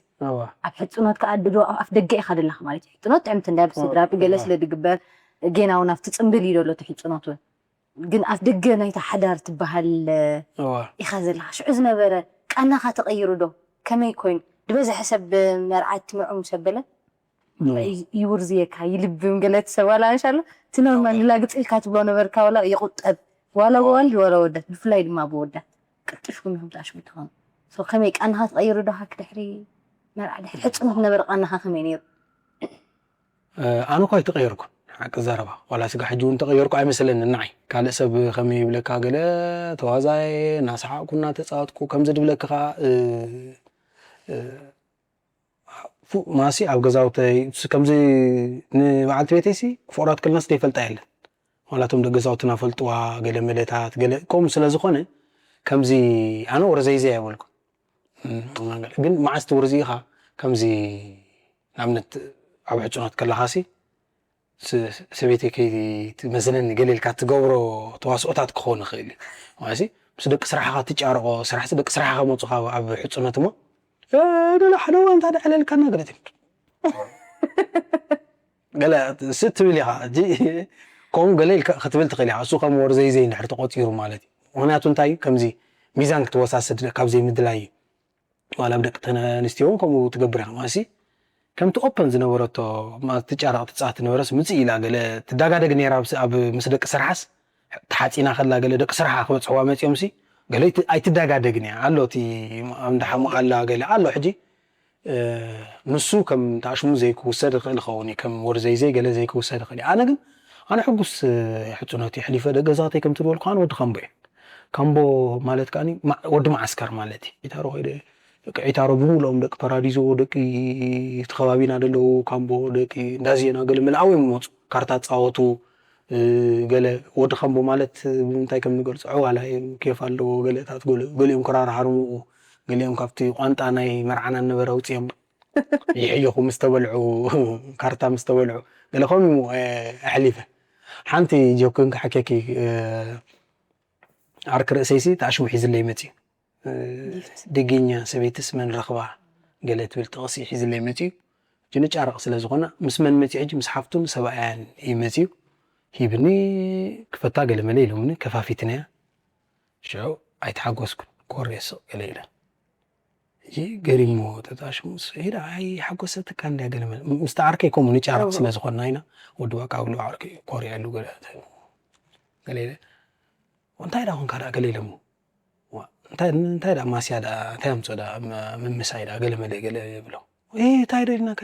ኣብ ሕፅኖት ከዓ ድሮ ኣብ ኣፍ ደገ ኢኻ ዘለኻ ማለት እዩ ሕፅኖት ጥዕምቲ እንዳ ብስድራ ብገለ ስለ ድግበር ጌና እውን ኣብቲ ፅምብል እዩ ዘሎ እቲ ሕፅኖት እውን ግን ኣፍ ደገ ናይታ ሓዳር ትበሃል ኢኻ ዘለኻ ሽዑ ዝነበረ ቃናኻ ተቐይሩ ዶ ከመይ ኮይኑ ዝበዝሐ ሰብ መርዓት ትምርዖ ምስ ኣበለ ይውርዝየካ ይልብም ገለ ትሰብ ዋላ እንሻሎ እቲ ኖርማል ንላግፅ ኢልካ ትብሎ ነበርካ ዋላ ይቁጠብ ዋላ ብዋልድ ዋላ ወዳት ብፍላይ ድማ ብወዳት ቅልጥፍኩም ኢኹም ተኣሽሙ ትኾኑ ከመይ ቃንኻ ትቐይሩ ዶ ሃክ ድሕሪ መርዓ ድሕሪ ሕፅኖት ነበረ ቃንኻ ከመይ ነይሩ ኣነ እኳ ኣይተቐየርኩን ሓቂ ዘረባ ዋላ ስጋ ሕጂ እውን ተቐየርኩ ኣይመስለኒ ንዓይ ካልእ ሰብ ከመይ ይብለካ ገለ ተዋዛየ እናሰሓቕኩ እናተፃወትኩ ከምዚ ድብለኪ ከዓ ማሲ ኣብ ገዛውተይ ከምዚ ንበዓልቲ ቤተይሲ ፍቑራት ከለናስ ዘይፈልጣ የለን ዋላቶም ደቂ ገዛውትና ፈልጥዋ ገለ መለታት ገለ ከምኡ ስለ ዝኾነ ከምዚ ኣነ ወረዘይዘ የበልኩ ግን መዓስ ትውርዚ ኢኻ ከምዚ ንኣብነት ኣብ ሕፁኖት ከለኻሲ ሰበይተይ ከይትመዝነኒ ገለ ኢልካ ትገብሮ ተዋስኦታት ክኸውን ይኽእል እዩ ማለት ምስ ደቂ ስራሕኻ ትጫርቆ ስራሕ ደቂ ስራሕኻ ከመፁኻ ኣብ ሕፁነት እሞ ገለ ሓደ እዋን እንታይ ደዕለልካና ገለ ገለ ስትብል ኢኻ ከምኡ ገለ ኢልካ ክትብል ትኽእል ኢኻ እሱ ከም ወርዘይዘይ እንድሕር ተቆፂሩ ማለት እዩ ምክንያቱ እንታይ እዩ ከምዚ ሚዛን ክትወሳስድ ካብ ዘይምድላይ እዩ ዋላ ኣብ ደቂ ኣንስትዮ እውን ከምኡ ትገብር ኢኻ ማለት ከምቲ ኦፐን ዝነበረቶ ትጫረቕ ትፃወት ዝነበረስ ምፅእ ኢላ ገለ ትዳጋደግ ነይራ ኣብ ምስ ደቂ ስርሓስ ተሓፂና ከላ ገለ ደቂ ስርሓ ክበፅሕዋ መፂኦም ሲ ገለ ኣይትዳጋደግን እያ ኣሎ እቲ እንዳሓሙቓ ኣላ ገለ ኣሎ ሕጂ ንሱ ከም ተኣሽሙ ዘይክውሰድ ይኽእል ይኸውን እዩ ከም ወርዘይዘይ ገለ ዘይክውሰድ ይኽእል እዩ ኣነ ግን ኣነ ሕጉስ ሕፁነት የሕሊፈ ደገዛተይ ከም ትበልኩ ኣነ ወዲ ካምቦ እየ ካምቦ ማለት ከዓ ወዲ መዓስከር ማለት እዩ ዒታሮ ከይደ ደቂ ዒታሮ ብምልኦም ደቂ ፓራዲዞ ደቂ እቲ ከባቢና ደለዉ ካምቦ ደቂ እንዳዝየና ገለ ምልኣው እዮም መፁ ካርታ ፃወቱ ገለ ወዲ ካምቦ ማለት ብምንታይ ከም ንገልፆ ዕዋላ እዩ ኬፍ ኣለዎ ገለታት ገሊኦም ክራር ሃርምኡ ገሊኦም ካብቲ ቋንጣ ናይ መርዓና ነበረ ኣውፅኦም ይሕየኹ ምስ ተበልዑ ካርታ ምስ ተበልዑ ገለ ከምኡ ኣሕሊፈ ሓንቲ ጆክን ክሓከኪ ዓርኪ ርእሰይሲ ተኣሽሙ ሒዝለይ መፅዩ ድግኛ ሰበይትስ መን ረኽባ ገለ ትብል ጥቕሲ ሒዝለይ መፅዩ ጅንጫረቕ ስለ ዝኾና ምስ መን መፅዩ ሕጂ ምስ ሓፍቱን ሰብኣያን እዩ መፅዩ ሂብኒ ክፈታ ገለመለ ኢሎምኒ ከፋፊትናያ ሽዑ ኣይተሓጎስኩን ኮርየ ስቕ ገለ ኢለ ሕጂ ገሪሞ ተጣሽሙ ሄዳ ኣይሓጎሰትካ እንድያ ገለመለ ምስቲ ዓርከይ ከምኡ ንጫረቕ ስለ ዝኾንና ኢና ወዲ በቃ ብሉ ዓርከይ ኮርየሉ ገለ ገለ ኢለ እንታይ ዳ ኮንካ ዳ ገለ ኢሎምኒ እንታይ ዳ ማስያ ዳ እንታይ ኣምፅኦ ዳ ምምሳይ ዳ ገለ መለ ገለ ይብሎ እንታይ ዶ ኢልናካ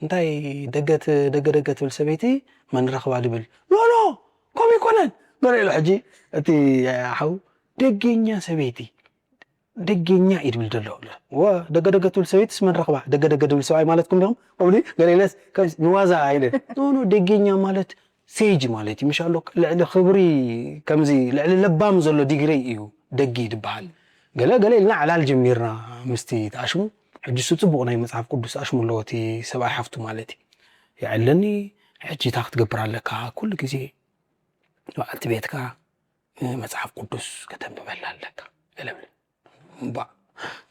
እንታይ ደገት ደገ ደገ ትብል ሰበይቲ መን ረኽባ ድብል ሎሎ ኣይኮነን። በለ ኢሉ ሕጂ እቲ ሓው ደገኛ ሰበይቲ፣ ደገኛ እዩ ድብል ዘሎ። ወ ደገ ደገ ትብል ሰበይትስ መን ረኽባ? ደገ ደገ ድብል ሰብኣይ ማለትኩም ዲኹም? ከምዚ ገለ ኢለስ ከም ንዋዛ ኢለ። ኖ፣ ኖ፣ ደገኛ ማለት ሴጅ ማለት እዩ። ምሻሎ ልዕሊ ክብሪ፣ ከምዚ ልዕሊ ለባም ዘሎ ዲግሪ እዩ ደጊ ድበሃል። ገለ ገለ ኢልና ዕላል ጀሚርና ምስቲ ተኣሽሙ። ሕጂ እሱ ጽቡቕ ናይ መጽሓፍ ቅዱስ ኣሽሙ ኣለዎ እቲ ሰብኣይ ሓፍቱ ማለት እዩ። የዕለኒ፣ ሕጂ እታ ክትገብር ኣለካ፣ ኩሉ ግዜ በዓልቲ ቤትካ መጽሓፍ ቅዱስ ከተንብበላ ኣለካ። ገለ ብለ። እምባእ፣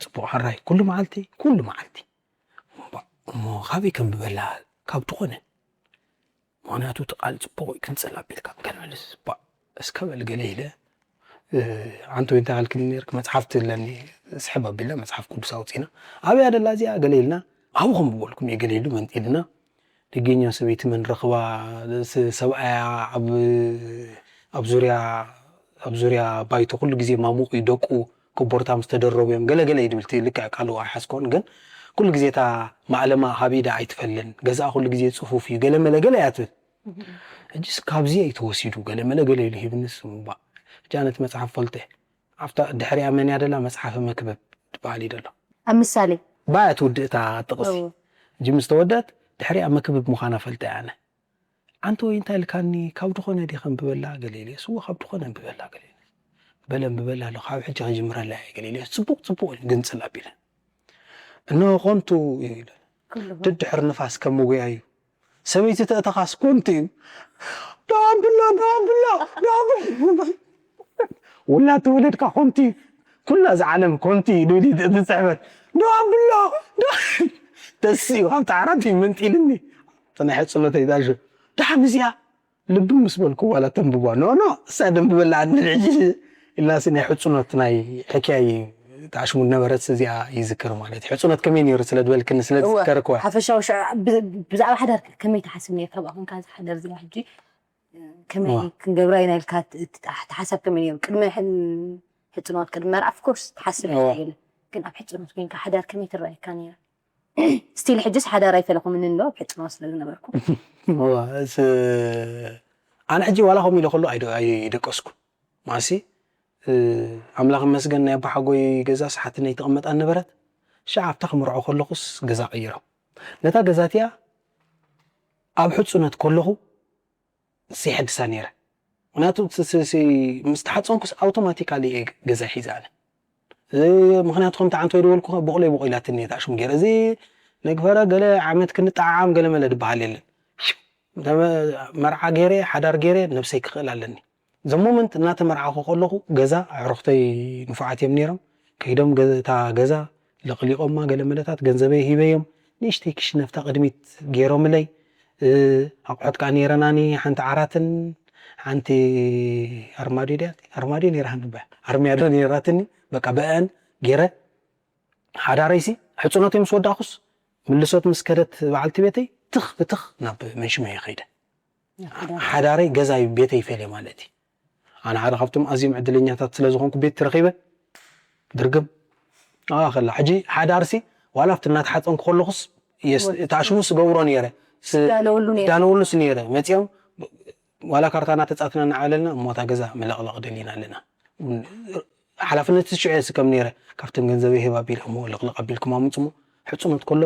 ጽቡቕ ሕራይ፣ ኩሉ መዓልቲ፣ ኩሉ መዓልቲ። እምባእ፣ እሞ ካበይ ከንብበላ? ካብ ዝኾነ። ምኽንያቱ እቲ ቃል ጽቡቕ እዩ፣ ክንጽል ኣቢልካ። ገለ ብለስ፣ ባእ፣ እስከ በል ገለ ኢለ፣ እ፣ ኣንተ ወይ እንታይ ኣልክኒ ነርክ? መጽሓፍቲ ኣለኒ፣ ስሕብ ኣቢልና መጽሓፍ ቅዱስ ኣውጺና። ኣበይ ኣደላ እዚኣ? ገለ ኢልና፣ ኣብኡ ከንብበልኩም እየ፣ ገለ ኢሉ መንጢልና። ደገኛ ሰበይቲ መን ረኽባ? ስ-፣ ሰብኣያ ኣብ፣ ኣብ ዙርያ፣ ኣብ ዙርያ ባይቶ ኩሉ ግዜ ማሙቕ እዩ፣ ደቁ ኮቦርታ ምስ ተደረቡ እዮም፣ ገለ ገለ እዩ ድብል፣ እቲ ልክዕ ቃሉ ኣይሓዝኮን፣ ግን ኩሉ ግዜ እታ ማእለማ ሃብ ኢዳ ኣይትፈልን፣ ገዛኣ ኩሉ ግዜ ጽፉፍ እዩ፣ ገለ መለ ገለ እያ ትብል። ሕጂስ ካብዚ እዩ ተወሲዱ፣ ገለ መለ ገለ ኢሉ ሂብንስ፣ እምባእ፣ ሕጂ ኣነ እቲ መጽሓፍ ፈልጠ፣ ኣብታ ድሕሪኣ መን እያ ደላ? መጽሓፈ መክብብ ትበሃል እዩ ደሎ። ኣብ ምሳሌ። ባያ ትውድእ እታ ጥቕሲ። እዎ። ሕጂ ምስ ተወደት፣ ድሕሪኣ መክብብ ምዃና ፈልጠ እየ ኣነ። ኣንተ ወይ እንታይ ኢልካኒ፣ ካብ ድኾነ ድየ ከንብበላ? ገለ ኢለስ፣ እወ፣ ካብ ድኾነ ኣንብበላ፣ ገለ ኢለስ፣ በለ ኣንብበላ ኣሎ፣ ካብ ሕጂ ከንጅምረላ እየ፣ ገለ ኢለስ፣ ጽቡቕ፣ ጽቡቕ ኢሉ ግንጽል ኣቢለ። እንሆ ኾንቱ ኢለ። ኩሉ ደድሕር ንፋስ ከም ምጉያዩ። ሰበይቲ ተእተኻስ ኮንቲ እዩ። ደው ኣብሎ፣ ደው ኣብሎ፣ ደው ኣብሎ። ውላድ ተወለድካ ኮንቲ እዩ። ኩላ እዛ ዓለም ኮንቲ እዩ፣ ድብል እዩ እቲ ጽሕፈት። ደው ኣብሎ፣ ደው-፣ ተሲኡ ካብቲ ዓራት እዩ መንጢልኒ። እቲ ናይ ሕጽኖተይ ዳሹ። ደሓን እዚኣ ልቢ ምስ በልኩ ዋላ ተንብቧ። ኖ፣ ኖ፣ እሳ ደንብበላ ኣድንዕ ሕጂ ኢልናሲ ናይ ሕጽኖት ናይ ሕክያይ ተኣሽሙ ነበረት እዚኣ ይዝክር ማለት እዩ። ሕጽኖት ከመይ ነይሩ ስለ ዝበልክኒ ስለ እወ፣ ዝዝከርኩ እያ። ሓፈሻዊ ሽዑ ብ-፣ ብዛዕባ ሓዳር ከ ከመይ ትሓስብ ነይርካ? ብኣ ኮንካ እዛ ሓዳር እዚኣ ሕጂ ከመይ እወ። ክንገብራ ኢና ኢልካ ት-፣ ት-፣ ትሓሳብ ከመይ ነይሩ? ቅድሚ ሕን-፣ ሕጽኖት፣ ቅድሚ መርዓ ኦፍ ኮርስ ትሓስብ እወ። ኢኻ ገለ። ግን ኣብ ሕጽኖት ኮይንካ ሓዳር ከመይ ትረኣየካ ነይራ? ስቲል ሕጅስ ሓዳር ኣይፈለኹምን እንዶ ኣብ ሕጽኖት ስለ ዝነበርኩ። እወ፣ እስ-፣ ኣነ ሕጂ ዋላ ከምኡ ኢለ ከሎ ኣይደ-፣ ኣይደቀስኩ። ማሲ፣ እ፣ ኣምላኽ ይመስገን ናይ ኣቦሓጎይ ገዛ ሰሓትነይ ትቕመጥ ኣነበረት። ሽዓ ኣብታ ክምርዖ ከለኹስ ገዛ ቀይሮም። ነታ ገዛ እቲኣ ኣብ ሕጹነት ከለኹ የሐድሳ ነይረ። ምኽንያቱ ስ-፣ ስ-፣ ስ-፣ ምስ ተሓጸንኩስ ኣውቶማቲካሊ እየ ገዛ ሒዘ ኣነ። እ፣ ምኽንያቱ ከምቲ ዓንተ ወይ ዝበልኩ ብቑለይ ብቑ ኢላትኒ እየ ተኣሽሙ ገይረ። እዚ ነግፈረ ገለ ዓመት ክንጠዓዓም ገለ መለ ዝበሃል የለን። እንተ መ-፣ መርዓ ገይረ፣ ሓዳር ገይረ፣ ነብሰይ ክኽእል ኣለኒ። ዘ ሞመንት እናተመርዓኹ ከለኹ ገዛ ኣዕሩኽተይ ንፉዓት እዮም ነይሮም። ከይዶም ገ-፣ እታ ገዛ ለቕሊቖማ ገለ መለታት ገንዘበይ ሂበዮም። ንእሽተይ ክሽነ ኣብታ ቅድሚት ገይሮምለይ። እ፣ ኣቑሑት ከኣ ነይረናኒ፣ ሓንቲ ዓራትን ሓንቲ ኣርማድዮ ድያ? ኣርማድዮ ነይራ ሃንባ። ኣርማድዮ ነይራትኒ። በቃ ብአን ገይረ ሓዳረይሲ ሕጽኖተይ ምስ ወዳእኩስ ምልሶት ምስ ከደት በዓልቲ ቤተይ ትኽ ብትኽ ናብ መንሽመዮ ከይደ። ሓዳር። ሓዳረይ ገዛይ ቤተይ ፈልየ ማለት እዩ። ኣነ ሓደ ካብቶም ኣዝዮም ዕድለኛታት ስለ ዝኾንኩ ቤት ረኺበ ድርግም። ኣዋ ከላ ሕጂ ሓዳርሲ ዋላ ኣብቲ እናተሓጸንኩ ከለኹስ የስ-፣ ወስ-፣ ተኣሽሙስ እገብሮ ነይረ። ስ-፣ ትዳለወሉ ነይረ። ትዳለወሉስ ነይረ። መጺኦም ዋላ ካርታ እናተጻትና እናዓለልና እሞ እታ ገዛ ምልቕላቕ ደሊና ኣለና። ሓላፍነት ሽዑ የስከም ነይረ። ካብቶም ገንዘበይ ህብ ኣቢለ እሞ ልቕልቕ ኣቢልኩም ኣምጽሞ። ሕጽኖት ከሎ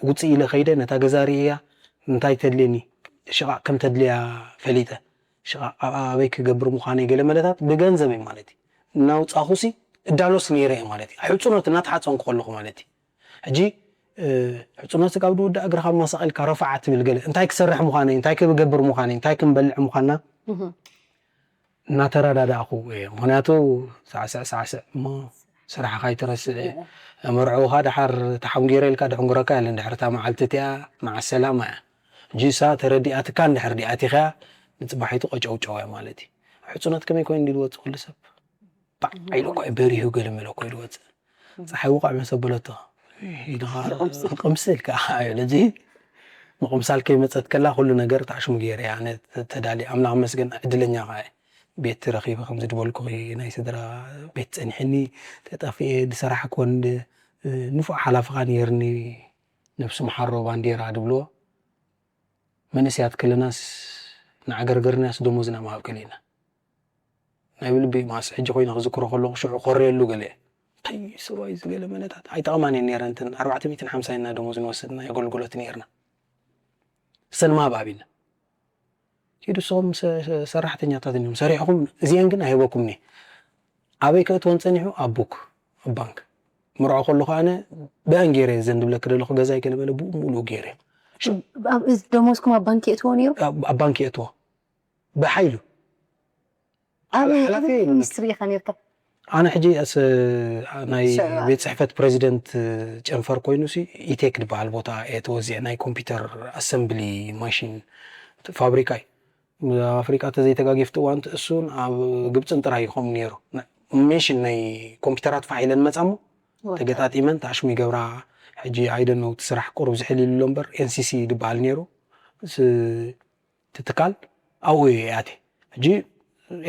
ውጽእ ኢለ ከይደ ነታ ገዛ ርእያ እንታይ ተድልየኒ ሽቓቕ ከም ተድልያ ፈሊጠ። ሽቓቕ ኣብ ኣበይ ክገብር ምዃነይ ገለ መለታት ብገንዘበይ ማለት እዩ። እናውጻኹሲ እዳሎስ ነይረ እየ ማለት እዩ። ሕጽኖት እናተሓጸንኩ ከለኹ ማለት እዩ። ሕጂ፣ እ፣ ሕጽኖት ስጋብ ዝውዳእ እግርኻ ማሳቕ ኢልካ ረፋዕ ትብል ገለ። እንታይ ክሰርሕ ምዃነይ፣ እንታይ ክገብር ምዃነይ፣ እንታይ ክንበልዕ ምዃንና እህ። እናተረዳዳእኹ እየ። ምኽንያቱ ሳዕስዕ ሳዕስዕ እሞ ስራሕኻ ኣይትረስዕ። እህ። መርዕውኻ ደሓር ተሓንጊረ ኢልካ ድሕንጉረካ የለን። ድሕሪ እታ መዓልቲ እቲኣ መዓ ሰላማ እያ። ሕጂ እሳ ተረዲኣትካ እንድሕር ዲኣቲኻ ንጽባሒቱ ቀጨውጨው እያ ማለት እዩ። ሕጽኖት ከመይ ኮይኑ ድልወጽእ ኩሉ ሰብ? ባዕ ኢሉ እኮ እዩ በሪሁ ገለ መለ እኮ እዩ ዝወፅእ። ፀሓይ ውቃዕ መሰ በለቶ። ኢልኻ ቅምስል። ቅምስል ከዓ እዩ። ለዚ ምቕምሳል ከይመፀት ከላ ኩሉ ነገር ተዓሽሙ ገይረ እያ። ኣነ ተዳልየ፣ ኣምላኽ መስገን ዕድለኛ ከዓ እየ። ቤት ረኺበ፣ ከምዚ ዝበልኩኺ ናይ ስድራ ቤት ፀኒሕኒ፣ ተጠፊኤ፣ ዝሰራሕክወን ድ-፣ ንፉዕ ሓላፍኻ ነይርኒ፣ ነብሱ መሓሮ ባንዴራ ድብልዎ። መንእሰያት ከለናስ ንዓገርገርናስ ደሞዝና ምሃብ ከሊእና። ናይ ብልቢ ማስ ሕጂ ኮይነ ክዝክሮ ከለኹ ሽዑ ኮርየሉ ገለ እንታይ ሰብኣይ ዝገለ መነታት ኣይጠቕማን እየን ነይረን። እተን ኣርባዕተ ሚእትን ሓምሳን ኢና ደሞዝ ንወስድ ናይ ኣገልግሎት ነይርና። እሰን ምሃብ ኣቢልና ኪዱ ንስኹም ሰ- ሰ- ሰራሕተኛታት እዮም ሰሪሕኹም እዚአን ግን ኣይህበኩም እየ። ኣበይ ከእትወን ጸኒሑ ኣብ ቡክ ኣብ ባንክ ምርዖ ከለኹ ኣነ ብኣን ገይረ እየ ዘን ድብለክ ደለኹ ገዛይ ገለ በለ ብኡ ሙሉእ ገይረ እየ። ኣብ እዚ ደሞዝኩም ኣብ ባንክ የእትዎ ነይሩ? ኣብ ኣብ ባንክ የእትዎ ብሓይሉ ኣብ ሓላፊ ኣብ ሚኒስትሪ ኢኻ ነርካ? ኣነ ሕጂ ኣስ ናይ ሰ- ቤት ጽሕፈት ፕሬዚደንት ጨንፈር ኮይኑ ሲ ኢቴክ ዝበሃል ቦታ እየ ተወዚዐ ናይ ኮምፒውተር ኣሰምብሊ ማሽን ፋብሪካ እዩ። ኣብ ኣፍሪቃ ተዘይተጋጊፍቲ እዋንቲ እሱን ኣብ ግብፅን ጥራይ ይኾም ነይሩ። ሜሽን ናይ ኮምፒውተራት ፋሕ ኢለን መፃሞ ተገጣጢመን ተኣሽሙ ይገብራ። ሕጂ ኣይደነው እቲ ስራሕ ቁሩብ ዝሕል ኢሉ ኣሎ እምበር ኤንሲሲ ዝበሃል ነይሩ። ስ- እቲ ትካል ኣብኡ እየ ኣትየ። ሕጂ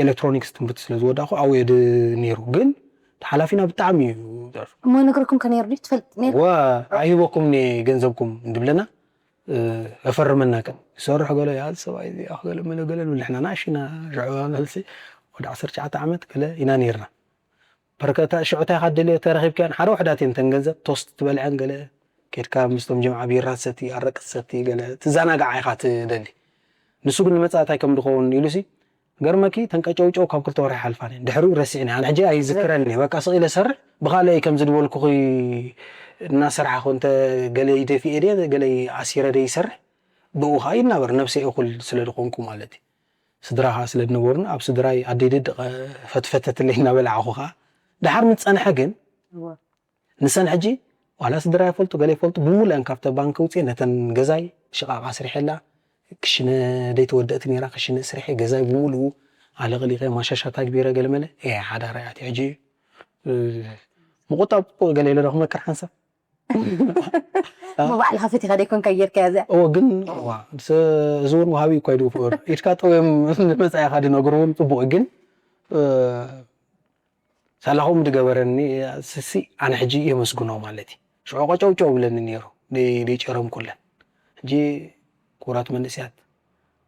ኤሌክትሮኒክስ ትምህርቲ ስለ ዝወዳእኩ ኣብኡ እየ ድ- ነይሩ። ግን እቲ ሓላፊና ብጣዕሚ እዩ እሞ ነግረኩም ከ ነይሩ ድዩ ትፈልጥ ነይሩ? ወ ኣይህበኩም እየ ገንዘብኩም እንድብለና እ፣ እፈርመና ከ ዝሰርሕ ገለ ያ ሰብኣይ እዚ ኣኽ ገለ መለ ገለ ንብል ንሕና ንኣሽና ሽዑ መልሲ ወደ ዓሰርተ ትሽዓተ ዓመት ገለ ኢና ነይርና። በርከታ ሽዑ እንታይ ኢኻ ትደልዮ ተረኺብካያን ሓደ ውሕዳት እየን ተን ገንዘብ ቶስት ትበልዐን ገለ ኬድካ ምስቶም ጀምዓ ቢራ ትሰቲ ኣረቂ ትሰቲ ገለ ትዘናጋዓ ኢኻ ትደሊ። ንሱ ግን ንመጻኢ እንታይ ከም ዝኸውን ኢሉሲ ገርመኪ ተንቀጨውጨው ካብ ክልተ ወርሒ ሓልፋን እየን ድሕሪኡ ረሲዕኒ ኣነ ሕጂ ኣይዝክረን እየ በቃ ስቕ ኢለ ሰርሕ ብኻልእ ከም ዝድበልኩኺ እናሰራሕኹ እንተ ገለ ይደፊኤ ድየ ገለ ኣሲረ ድየ ይሰርሕ ብኡ ከዓ ይናበር ነብሰይ እኹል ስለ ዝኾንኩ ማለት እዩ። ስድራ ከዓ ስለ ዝነበሩና ኣብ ስድራይ ኣደይ ደደቐ ፈትፈተትለይ እናበላዕኹ ከዓ ድሓር ምስ ፀንሐ ግን ንሰን ሕጂ ዋላ ስድራ ይፈልጡ ገለ ይፈልጡ ብምሉአን ካብተ ባንክ ውፅኤ ነተን ገዛይ ሽቓቕ ኣስሪሐላ ክሽነ ደይተወደእት ነይራ ክሽነ ስርሐ ገዛይ ብምሉኡ ኣለቕሊቐ ማሻሻት ኣግቢረ ገለመለ እየ ሓዳር ኣትየ ሕጂ ምቁጣብ ፅቡቕ ገለ ኢለ ዶ ክመክር ሓንሳብ እሞ ባዕልኻ ፈቲኻ ደይኮንካ ጌርካያ እዚኣ እዎ ግን እዋ፣ ስ- እዚ እውን ወሃቢ እኳ ይድግፍኦ ኢድካ ጠውዮም ንመፃኢኻ ድነግሩ እውን ፅቡቅ እዩ። ግን እ፣ ሳላ ከምኡ ድገበረኒ ስሲ ኣነ ሕጂ የመስግኖ ማለት እዩ። ሽዑ ቀጨውጨው ብለኒ ነይሩ ደይ- ደይጨረምኩለን። ሕጂ ክቡራት መንእስያት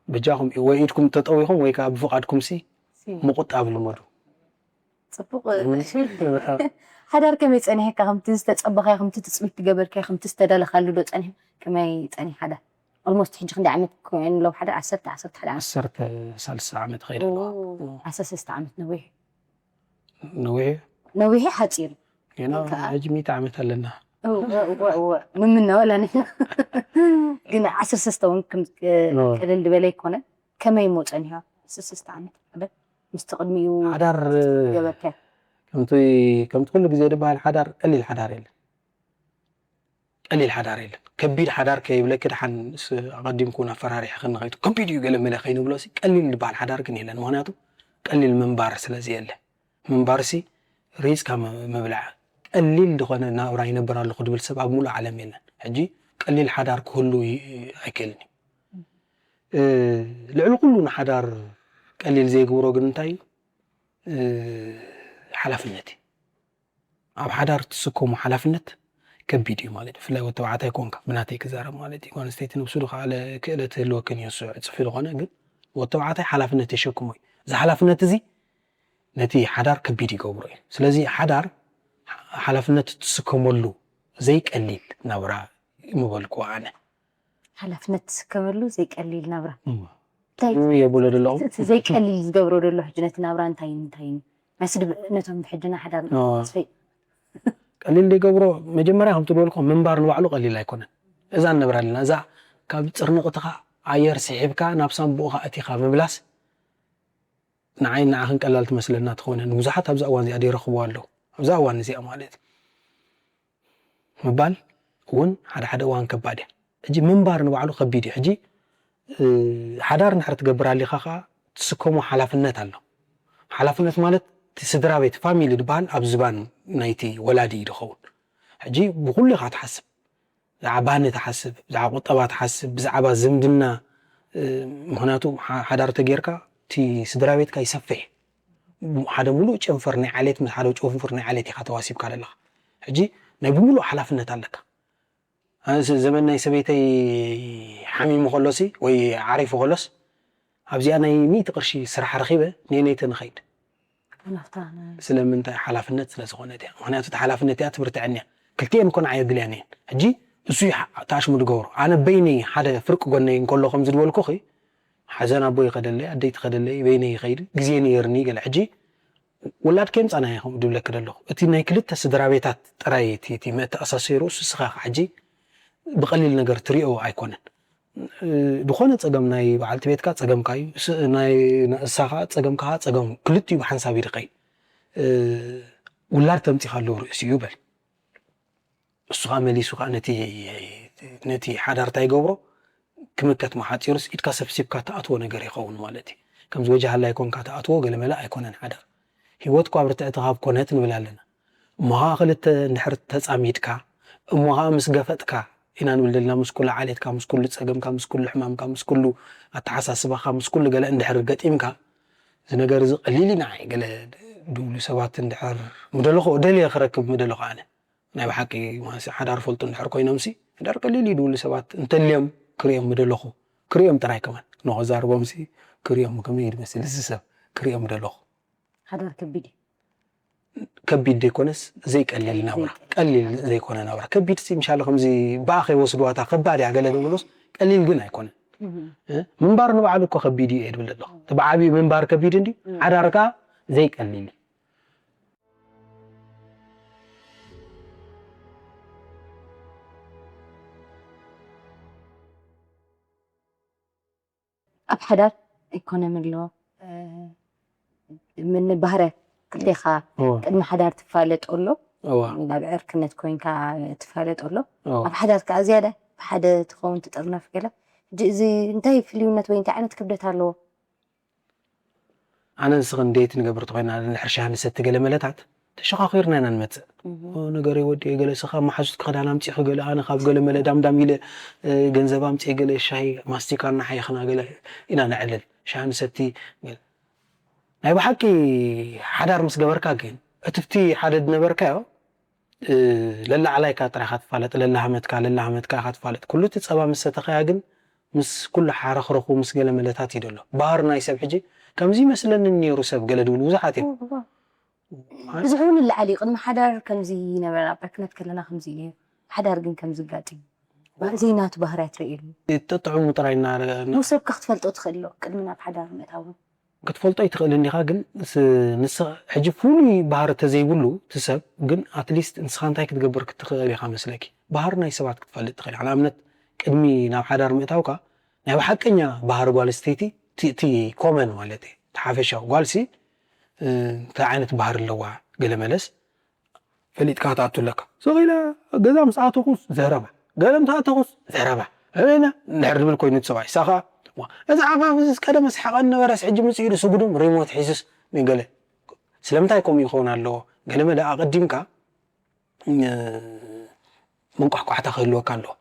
በጃኹም ወይ ኢድኩም ተጠዊኹም ወይ ከዓ ብፍቓድኩም ሲ ምቁጣብ ልመዱ። ፅቡቅ ሓዳር ከመይ ፀኒሕካ ከምቲ ዝተፀበኻዮ ከምቲ ትፅቢት ትገበርካዮ ከምቲ ዝተደለኻሉ ዶ ፀኒሑ ከመይ ፀኒሕ ሓዳር almost ሕጂ ክንደይ ዓመት ኮይኑ ኣለዉ ሓዳር ዓሰርተ ዓሰርተ ሓደ ዓመት ዓሰርተ ሳልሳ ዓመት ኸይደ ኣለዋ። ዓሰርተ ሰለስተ ዓመት ነዊሕ ነዊሕ ነዊሕ ሓፂሩ ገና ከዓ- ሕጂ ሚእቲ ዓመት ኣለና። እወ እወ እወ ምምና ወላ ንሕና ግን ዓሰርተ ሰለስተ እውን ከም እወ። ቀለል ዝበለ ኣይኮነን ከመይ እሞ ፀኒሖ ዓሰርተ ሰለስተ ዓመት ሓደ ምስቲ ቅድሚኡ ሓዳር ገበርከ ከምቲ ከምቲ ኩሉ ግዜ ዝበሃል ሓዳር ቀሊል ሓዳር የለን። ቀሊል ሓዳር የለን። ከቢድ ሓዳር ከይብለኪ ድሓን ስ- ኣቐዲምኩ እውን ኣፈራሪሐ ክንኸይቱ ከቢድ እዩ ገለ መለ ከይንብሎ ሲ ቀሊል ዝበሃል ሓዳር ግን የለን። ምክንያቱ ቀሊል ምንባር ስለ ዘየለ ምንባርሲ ሪፅካ ም- ምብላዕ ቀሊል ዝኾነ ናብራ ይነብር ኣለኹ ድብል ሰብ ኣብ ሙሉእ ዓለም የለን። ሕጂ ቀሊል ሓዳር ክህሉ ይ- ኣይክእልን እዩ። እ፣ ልዕሊ ኩሉ ንሓዳር ቀሊል ዘይገብሮ ግን እንታይ እዩ? እ፣ ሓላፍነት እዩ። ኣብ ሓዳር ትስከሙ ሓላፍነት ከቢድ እዩ ማለት እዩ። ብፍላይ ወዲ ተባዕታይ ኮንካ ብናተይ ክዛረብ ማለት እዩ። ጓል ኣንስተይቲ ንብሱ ዝኸኣለ ክእለት ይህልወክን እዩ ንሱ ዕፅፊ ዝኾነ ግን ወዲ ተባዕታይ ሓላፍነት የሸክሞ እዩ። እዚ ሓላፍነት እዚ ነቲ ሓዳር ከቢድ ይገብሮ እዩ። ስለዚ ሓዳር ሓላፍነት ትስከመሉ ዘይቀሊል ናብራ ምበልኩ ኣነ። ሓላፍነት ትስከመሉ ዘይቀሊል ናብራ የብሎ ዘለኹ እቲ ዘይቀሊል ዝገብሮ ዘሎ ሕጂ ነቲ ናብራ እንታይ እንታይ እዩ መስድብ ነቶም ሕጅና ሓዳር ኦ። ስፈይ ቀሊል ዘይገብሮ መጀመርያ ከምቲ ዝበልኩ ምንባር ንባዕሉ ቀሊል ኣይኮነን። እዛ ንነብራ ኣለና እዛ ካብ ፅርንቕትኻ ኣየር ስሒብካ ናብ ሳንቡእኻ እቲኻ ምምላስ ንዓይ ንዓኽን ቀላል ትመስለና ትኾነ ንብዙሓት ኣብዚ እዋን እዚኣ ደይረኽብዋ ኣለዉ። ኣብዛ እዋን እዚኣ ማለት እዩ። ምባል እውን ሓደ ሓደ እዋን ከባድ እያ። ሕጂ ምንባር ንባዕሉ ከቢድ እዩ። ሕጂ እ፣ ሓዳር እንድሕር ትገብር ኣሊኻ ከዓ ትስከሞ ሓላፍነት ኣሎ። ሓላፍነት ማለት እቲ ስድራ ቤት ፋሚሊ ዝበሃል ኣብ ዝባን ናይቲ ወላዲ እዩ ዝኸውን። ሕጂ ብኩሉ ኢኻ ትሓስብ ብዛዕባ ባኒ ትሓስብ ብዛዕባ ቁጠባ ትሓስብ ብዛዕባ ዝምድና እ፣ ምክንያቱ ሓ- ሓዳር ተጌርካ እቲ ስድራ ቤትካ ይሰፍሕ ሓደ ሙሉእ ጨንፈር ናይ ዓሌት ምስ ሓደ ጨንፈር ናይ ዓሌት ኢኻ ተዋሲብካ ዘለኻ ሕጂ ናይ ብሙሉእ ሓላፍነት ኣለካ ኣነስ ዘመን ናይ ሰበይተይ ሓሚሙ ከሎሲ ወይ ዓሪፉ ከሎስ ኣብዚኣ ናይ ሚእቲ ቅርሺ ስራሕ ረኺበ፣ ነይ ነይ ተንኸይድ። ስለምንታይ? ሓላፍነት ስለ ዝኾነት እያ። ምኽንያቱ እቲ ሓላፍነት እያ ትብርትዐኒ እያ። ክልቲኤን ኮን ኣየድልያን እየን። ሕጂ እሱ እዩ ሓ-፣ እቲ ኣሽሙር ዝገብሮ። ኣነ በይነይ ሓደ ፍርቂ ጎነይ እንከሎ ከም ዝድበልኩኺ፣ ሓዘን ኣቦይ ይኸደለይ፣ ኣደይ ትኸደለይ፣ በይነይ ይኸይድ፣ ግዜ ነይርኒ ገለ። ሕጂ ውላድ ከየምጻና እየ ከምኡ ድብለኪ ዘለኹ። እቲ ናይ ክልተ ስድራ ቤታት ጥራይ እቲ፣ እቲ መተኣሳሰሩ፣ እሱ ንስኻ ኢኻ። ሕጂ ብቐሊል ነገር ትሪኦ ኣይኮነን። እ፣ ዝኾነ ጸገም ናይ በዓልቲ ቤትካ ጸገምካ እዩ፣ ስ-፣ ናይ ንእሳ ኸኣ ጸገምካ ኸኣ ጸገሙ፣ ክልቲኡ ብሓንሳብ ይድቐይ። እ፣ ውላድ ተምጺኻሉ ርእሲኡ በል። እሱ ኸኣ መሊሱ ኸኣ ነቲ፣ ነቲ ሓዳር እንታይ ይገብሮ? ክምከት መሓጺሩስ ኢድካ ሰብሲብካ ትኣትዎ ነገር ይኸውን ማለት እዩ። ከምዚ ወጃሃላይ ኮንካ ትኣትዎ ገለመለ ኣይኮነን ሓዳር። ህይወት እኳ ብርትዕቲ ካብ ኮነት ንብል ኣለና። እሞ ኸኣ ክልተ እንድሕር ተጻሚድካ፣ እሞ ኸኣ ምስ ገፈጥካ ኢና ንብል ዘለና፣ ምስ ኩሉ ዓሌትካ፣ ምስ ኩሉ ጸገምካ፣ ምስ ኩሉ ሕማምካ፣ ምስ ኩሉ ኣተሓሳስባኻ፣ ምስ ኩሉ ገለ እንድሕር ገጢምካ፣ እዚ ነገር እዚ ቀሊል እዩ ንዓይ። ገለ ድብሉ ሰባት እንድሕር ምደለኹ፣ ደልየ ክረክብ ምደለኹ ኣነ። ናይ ብሓቂ ማለት ሓዳር ፈልጡ እንድሕር ኮይኖምሲ፣ ሓዳር ቀሊል እዩ ድብሉ ሰባት እንተልዮም ክርእዮም ምደለኹ። ክርእዮም ጥራይ ከማን። ንኸዛርቦምሲ ክርእዮም ከመይ እዩ ዝመስል እዚ ሰብ? ክርእዮም ምደለኹ። ሓዳር ከቢድ እዩ። ከቢድ ዘይኮነስ ዘይቀሊል ናብራ። ዘይቀሊል። ቀሊል ዘይኮነ ናብራ። ከቢድሲ ምሻለ ከምዚ ብኣኸ ይወስድዋ እታ ከባድ እያ ገለ ዝብሉስ ቀሊል ግን ኣይኮነን። እህ። እ? ምንባር ንባዕሉ እኮ ከቢድ እዩ እየ ዝብል ዘለኹ። እቲ ብዓብዩ ምንባር ከቢድ እንድዩ፣ እህ። ሓዳር ከኣ ዘይቀሊል እዩ። ኣብ ሓዳር ኢኮኖሚ ኣሎ፣ እ፣ ምን ባህርያት ክልቴኻ እወ። ቅድሚ ሓዳር ትፋለጥ ኣሎ፣ እወ። ናብ ዕርክነት ኮይንካ ትፋለጥ ኣሎ። እወ። ኣብ ሓዳር ከኣ ዝያዳ ብሓደ ትኸውን ትጥርነፍ ገለ። ሕጂ እዚ እንታይ ፍልዩነት ወይ እንታይ ዓይነት ክብደት ኣለዎ? ኣነ ንስኽን ዴት ንገብር ተኾይና፣ ንድሕር ሻሂ ንሰቲ ገለ መለታት፣ ተሸኻኺርና ኢና ንመጽእ። እህ። ኦ፣ ነገረይ ወዲ፣ ገለ ስኻ መሓዙት ክዳን ኣምጺእኺ፣ ገለ ኣነ ካብ ገለ መለ ዳምዳም ኢለ፣ እ፣ ገንዘብ ኣምጺኤ፣ ገለ ሻሂ ማስቲካ እናሓየኽና፣ ገለ ኢና ነዕልል። ሻሂ ንሰቲ፣ ገለ። ናይ ብሓቂ ሓዳር ምስ ገበርካ ግን፣ እቲ ብቲ ሓደ ዝነበርካዮ፣ እ፣ ለላዕላይካ ጥራይ ኢኻ ትፋለጥ፣ ለላሃመትካ፣ ለላሃመትካ ኢኻ ትፋለጥ። ኩሉ እቲ ጸባ ምስ ሰተኻያ ግን፣ ምስ ኩሉ ሓረኽረኹ፣ ምስ ገለ መለታት እዩ ደሎ። ባህር ናይ ሰብ ሕጂ፣ ከምዚ ይመስለኒ ነይሩ ሰብ፣ ገለ ድብሉ ብዙሓት እዮም። እዎ፣ እዎ። ብዙሕ እውን ይለዓል እዩ። ቅድሚ ሓዳር ከምዚ ነበረ፣ ኣብ ዕርክነት ከለና ከምዚ እዩ ነይሩ። ሓዳር ግን ከምዚ ኣጋጢሙ። ባ-፣ ዘይናቱ ባህርያት ርእየሉ። ይጥጥዑሙ ጥራይ እና-፣ እና-፣ ንሰብካ ክትፈልጦ ትኽእል ኣሎ፣ ቅድሚ ናብ ሓዳር ምእታው። ክትፈልጦ ኣይትኽእልን ኢኻ፣ ግን ስ-፣ ንስ-፣ ሕጂ ፍሉይ ባህሪ ተዘይብሉ እቲ ሰብ፣ ግን ኣትሊስት ንስኻ እንታይ ክትገብር ክትኽእል ኢኻ መስለኪ? ባህሪ ናይ ሰባት ክትፈልጥ ትኽእል ኢኻ። ንኣብነት፣ ቅድሚ ናብ ሓዳር ምእታውካ፣ ናይ ብሓቀኛ ባህሪ ጓል ኣንስተይቲ፣ እቲ፣ እቲ ኮመን ማለት እዩ፣ እቲ ሓፈሻዊ ጓልሲ፣ እ፣ እንታይ ዓይነት ባህሪ ኣለዋ፣ ገለ መለስ፣ ፈሊጥካ ክትኣቱ ኣለካ። ስቕ ኢለ ገዛ ምስ ኣተኹስ ዘረባ፣ ገለ ምስ ኣተኹስ ዘረባ። እቤና እንድሕር ዝብል ኮይኑ እቲ ሰብኣይ፣ እሳ ኸኣ፣ "ዋ፣ እዚ ዓፋፍ እዚስ ቀደም ኣስሓቐኒ ነበረስ፣ ሕጂ ምጽኡ ኢሉ ስጉዱም ሪሞት ሒዙስ ንገለ። ስለምንታይ ከምኡ ይኸውን ኣለዎ?" ገለ መለ ኣቐዲምካ፣ እ፣ መንቋሕቋሕታ ክህልወካ ኣለዎ።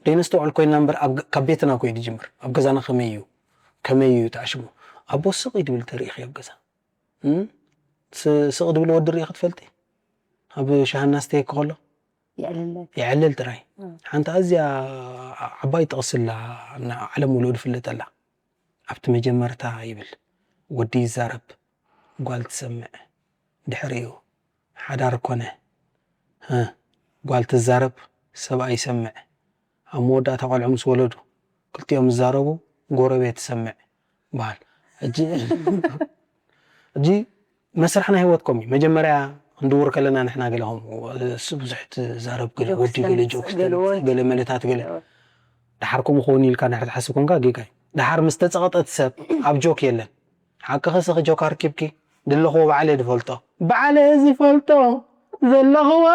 ደይነስተውዕል ኮይንና እምበር፣ ኣብ ገ-፣ ካብ ቤትና እኮ እዩ ዝጅምር። ኣብ ገዛና ከመይ እዩ? ከመይ እዩ ተኣሽሙ? ኣቦ ስቕ እዩ ዝብል ተርእይኺ ኣብ ገዛ? እም? ስ-፣ ስቕ ድብል ወዲ ርኢኺ ትፈልጢ? ኣብ ሻሂ እናስተየኪ ከሎ? የዕልለኪ። የዕልል ጥራይ። እም። ሓንቲ ኣዝያ ዓባይ ጥቕሲ ኣላ፣ እና ዓለም ሙሉእ ዝፍለጠላ። ኣብቲ መጀመርታ ይብል፣ ወዲ ይዛረብ፣ ጓል ትሰምዕ። ድሕሪኡ ሓዳር ኮነ። እ፣ ጓል ትዛረብ፣ ሰብኣይ ይሰምዕ። ኣብ መወዳእታ ቆልዑ ምስ ወለዱ፣ ክልቲኦም ዝዛረቡ፣ ጎረቤት ትሰምዕ ይበሃል። ሕጂ፣ ሕጂ መስርሕ ናይ ህይወት ከምኡ እዩ። መጀመርያ ክንድውር ከለና ንሕና ገለ ከምኡ፣ እሱ ብዙሕ ትዛረብ ገለ፣ ጆክስ ወዲ ገለ ተምጽእ ጆክስ ገለ ተምጽእ ወይ ገለ መለታት ገለ። ወይ። ደሓር ከምኡ ክኸውን ኢልካ እንድሕር ትሓስብ ኮንካ ጌጋ እዩ። ደሓር ምስ ተጸቐጠ እቲ ሰብ ኣብ ጆክ የለን። ሓቅኺ ስኺ ጆክ ኣርኪብኪ፣ ድለኽዎ ባዕለይ ዝፈልጦ። ባዕለይ ዝፈልጦ ዘለኽዎ።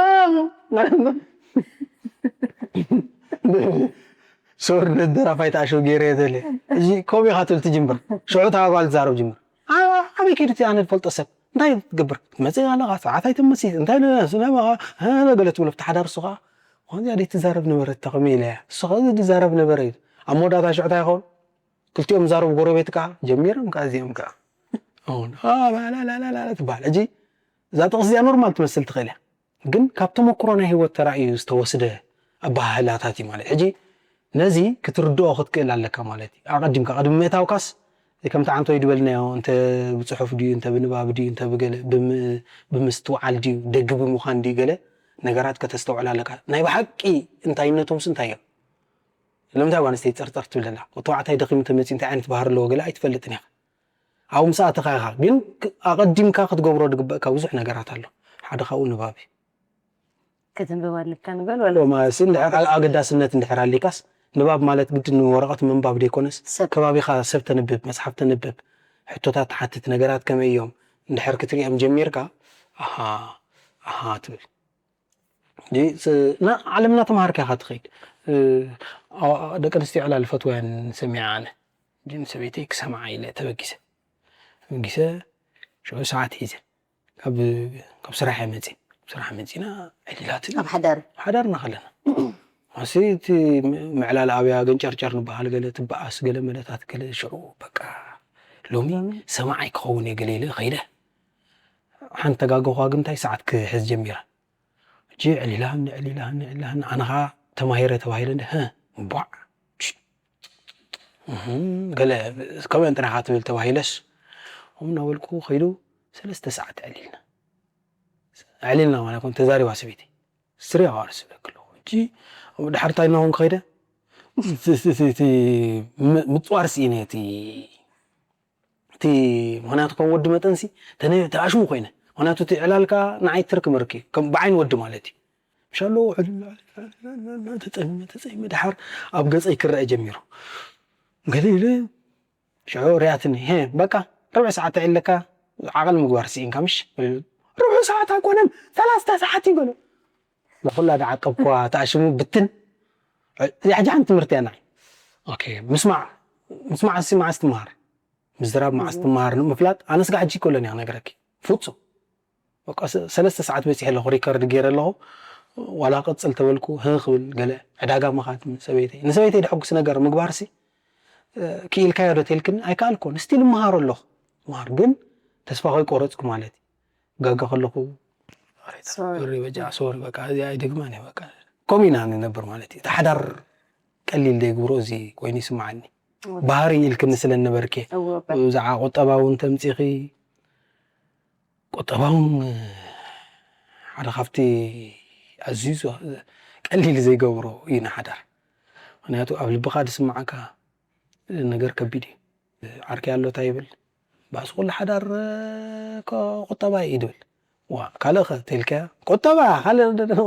ሶሪ፣ ነደራፋይ ተኣሸው ገይረ እየ ተለ። እዚ ኮም ኢኻ ትብል ትጅምር። ሽዑ እታ ጓል ትዛረብ ጅምር። ኣ-፣ ኣበይ ከይዱ እቲ ኣነ ዝፈልጦ ሰብ? እንታይ ትገብር? ትመጽእ ኣለኻ፣ ሰዓት ኣይትመሲ፣ እንታይ ነ-፣ ስነ-፣ እ፣ ገለ ትብሎ፣ ኣብቲ ሓዳር እሱ ኸኣ፣ "ከምዚኣ ደይ ትዛረብ ነበረት፣ ከመይ ኢለ እያ?" እሱ ኸኣ እዚ ዝዛረብ ነበረ ኢሉ። ኣብ መወዳእታ ሽዑ እንታይ ይኸውን? ክልቲኦም ዛረቡ ጎረቤት ከኣ ጀሚሮም ከኣ እዚኦም ከኣ። ኣሁን፣ ኣ፣ ላላላላ ትበሃል። ሕጂ እዛ ጥቕሲ እዚኣ ኖርማል ትመስል ትኽእል እያ። ግን ካብ ተመኩሮ ናይ ህይወት ተራእዩ ዝተወስደ ኣበሃህላታት እዩ ማለት። ሕጂ ነዚ ክትርድኦ ክትክእል ኣለካ ማለት እዩ። ኣቐዲምካ፣ ቅድሚ ምእታውካስ ከምቲ ዓንቶይ ዝበልናዮ፣ እንተ ብጽሑፍ ድዩ፣ እንተ ብንባብ ድዩ፣ እንተ ብገለ ብም-፣ ብምስትውዓል ድዩ፣ ደጊ ብምዃን ድዩ፣ ገለ ነገራት ከተስተውዕል ኣለካ። ናይ ብሓቂ እንታይነቶምስ እንታይ እዮም? ስለምንታይ ጓል ኣንስተይቲ ጸርጸር ትብል ዘላ? ተባዕታይ ደኺሙ ተመጺኡ እንታይ ዓይነት ባህሪ ኣለዎ ገለ ኣይትፈልጥን ኢኻ። ኣብኡ ምስ ኣተኻ ኢኻ። ግን ክ-፣ ኣቐዲምካ ክትገብሮ ዝግበእካ ብዙሕ ነገራት ኣሎ። ሓደ ካብኡ ንባብ እዩ። ከተንብብ ኣለካ ንበል ወላ ሎማሲ እንድሕር ኣ-፣ ኣገዳስነት እንድሕር ኣሊካስ፣ ንባብ ማለት ግድን ንወረቐት ምንባብ ዘይኮነስ፣ ሰብ። ከባቢኻ ሰብ ተንብብ፣ መጽሓፍ ተንብብ፣ ሕቶታት ትሓትት፣ ነገራት ከመይ እዮም እንድሕር ክትሪኦም ጀሚርካ፣ ኣሃ፣ ኣሃ ትብል። ዲ-፣ ስ-፣ ና-፣ ዓለም እናተምሃርካ ኢኻ ትኸይድ። እ፣ ኣዋ-፣ ደቂ ኣንስትዮ ዕላል ፈትወያን ሰሚዐ ኣነ። ግን ሰበይተይ ክሰምዓ ኢለ ተበጊሰ። ተበጊሰ ሽዑ ሰዓት ሒዘ። ካብ፣ ካብ ስራሕ እየ መፂእ። ካብ ስራሕ መፂና ዕሊላትን ኣብ ሓዳር ሓዳርና ከለና። ኣሲ እቲ ም-፣ ምዕላል ኣብያ ገንጨርጨር ንበሃል ገለ ትበኣስ ገለ መለታት ገለ ሽዑ በቃ ሎሚ ሰማዓይ ክኸውን እየ ገለ ኢለ ከይደ። ሓንቲ ተጋገኹዋ ግን እንታይ ሰዓት ክሕዝ ጀሚረ። ሕጂ ዕሊላኒ፣ ዕሊላኒ፣ ዕሊላኒ። ኣነ ኸዓ ተማሂረ ተባሂለ እንደ፣ "ህህ፣ ቧዕ፣ ች-፣ እህም፣ ገለ ከምአን ጥራኻ ትብል" ተባሂለስ፣ ከምኡ እናበልኩ ከይዱ ሰለስተ ሰዓት ዕሊልና። ዕሊልና ማለት ኮን ተዛሪባ ሰበይቲ። ስሪ ኣዋርስ ይብለክ ኣለኹ። ሕጂ ድሓር እንታይ እናኾንኩ ከይደ፣ እቲ፣ እቲ፣ እቲ፣ እቲ ም-፣ ምፅዋር ስኢነ እቲ እቲ ምኽንያቱ ከም ወዲ መጠንሲ ተነ-፣ ተኣሽሙ ኮይነ። ምኽንያቱ እቲ ዕላልካ ንዓይ ትርክ ምርክ እዩ። ከም ብዓይኒ ወዲ ማለት እዩ። ምሻሎ ተጠሚመ፣ ተጠሚመ፣ ድሓር ኣብ ገፀይ ክረአ ጀሚሩ። ገለ ኢለ ሽዑ ሪኣትኒ፣ "ሄ፣ በቃ ርብዒ ሰዓት ተዒለካ ዓቐል ምግባር ስኢንካ ምሽ?" "ርብዒ ሰዓት ኣይኮነን፣ ሰላስተ ሰዓት እዩ" በለ። ንኹላ ዝዓቀብኩዋ ተኣሽሙ ብትን። እዚኣ ሕጂ ሓንቲ ትምህርቲ እያ ንዓይ። ኦኬ፣ ምስማዕ፣ ምስማዕ ሲ መዓስ ትምሃር? ምዝራብ መዓስ ትምሃር ንምፍላጥ፣ ኣነስ ጋሕ ሕጂ ይኮለን እያ ክነግረኪ። ፍጹም። በቃ ሰ-፣ ሰለስተ ሰዓት በጺሐ ኣለኹ፣ ሪከርድ ገይረ ኣለኹ። ዋላ ቅጽል ተበልኩ፣ ህህ ክብል ገለ ዕዳጋ ምኻድ ሰበይተይ። ንሰበይተይ ደሐጉስ ነገር ምግባርሲ፣ እ፣ ክኢልካዮ ዶ ተልክኒ? ኣይከኣልኩን። ስቲል እምሃሮ ኣለኹ። ምሃር ግን ተስፋ ከይቆረጽኩ ማለት እዩ። ጋጋ ከለኹ፣ "ኣሬታ፣ ሶሪ። ሶሪ በጃ፣ ሶሪ በቃ፣ እዚ ኣይደግማን እየ በቃ." ከምኡ ኢና ንነብር ማለት እዩ። እቲ ሓዳር ቀሊል ዘይግብሮ እዚ ኮይኑ ይስምዓኒ። ባህሪ ኢልክኒ ስለ ነበርኪ፣ እወ፣ በ- ብዛዕባ ቁጠባ እውን ተምጺኺ፣ ቁጠባ እውን ሓደ ካብቲ ኣዝዩ ዝ-፣ ቀሊል ዘይገብሮ እዩ ንሓዳር። ምኽንያቱ ኣብ ልብኻ ዝስምዓካ ነገር ከቢድ እዩ። ዓርከይ ኣሎ እንታይ ይብል? ባእሲ ኩሉ ሓዳር፣ እ፣ ከ-፣ ቁጠባ እዩ ድብል። ዋ፣ ካልእ ኸ ተልካያ? ቁጠባ፣ ካልእ ደ-፣ ደ-፣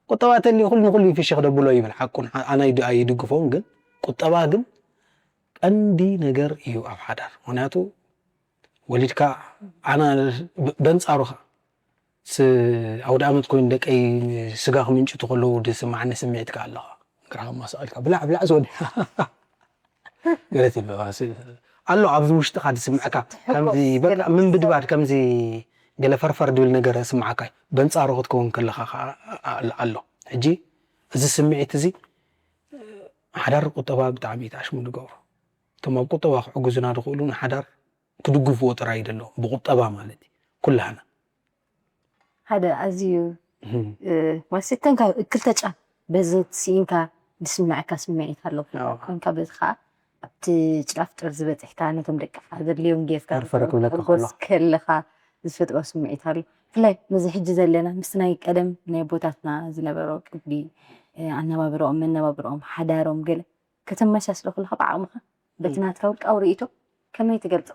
ቁጠባ ተልዩ ኩሉ ንኩሉ ይፍሽኽ ደብሎ ይብል። ሓቁን ሓ-፣ ኣነ ኣይድ-፣ ኣይድግፎን፣ ግን ቁጠባ ግን ቀንዲ ነገር እዩ ኣብ ሓዳር። ምኽንያቱ ወሊድካ ኣነ ብ-፣ በንጻሩ ኸ ስ-፣ ኣውደ ኣመት ኮይኑ ደቀይ ስጋ ክምንጭቱ ከለዉ ዝስምዓኒ ስምዒት ከ ኣለኻ። እግርኻ ማሳቐልካ ብላዕ ብላዕ ዝወዲ ገለት ይብለዋ። ስ-፣ ኣሎ ኣብዚ ውሽጥኻ ዝስምዐካ። ከምዚ በቃ ምንብድባድ፣ ከምዚ ገለ ፈርፈር ድብል ነገር ስምዓካ። በንጻሩ ክትከውን ከለኻ ኸዓ ኣ-፣ ኣሎ። ሕጂ እዚ ስምዒት እዚ ሓዳር ቁጠባ ብጣዕሚ እዩ ተኣሽሙ ዝገብሮ። እቶም ኣብ ቁጠባ ክሕግዙና ዝኽእሉ ንሓዳር ክድግፍዎ ጥራይ እዩ ዘሎ። ብቁጠባ ማለት እዩ። ኩላህና። ሓደ ኣዝዩ እህም። እ፣ ማለት እተን ካብ ክልተ ጫፍ በዚ ስኢንካ ዝስምዐካ ስምዒት ኣሎ። ኣዎ። ኮንካ በዚ ከዓ ኣብቲ ጫፍ ጥርዚ በፂሕካ ነቶም ደቅኻ ዘድልዮም ጌርካ ፈርፈር ክብለካ ክትጎስ ከሎ። ከለኻ ዝፈጥሮ ስምዒት ኣሎ። ብፍላይ ነዚ ሕጂ ዘለና ምስቲ ናይ ቀደም ናይ ኣቦታትና ዝነበሮ ቅዲ፣ እ፣ ኣነባብርኦም፣ መነባብርኦም፣ ሓዳሮም ገለ ከተመሳስሎ ከለኻ ብዓቕምኻ በቲ ናትካ ውልቃዊ ርእይቶ ከመይ ትገልጾ?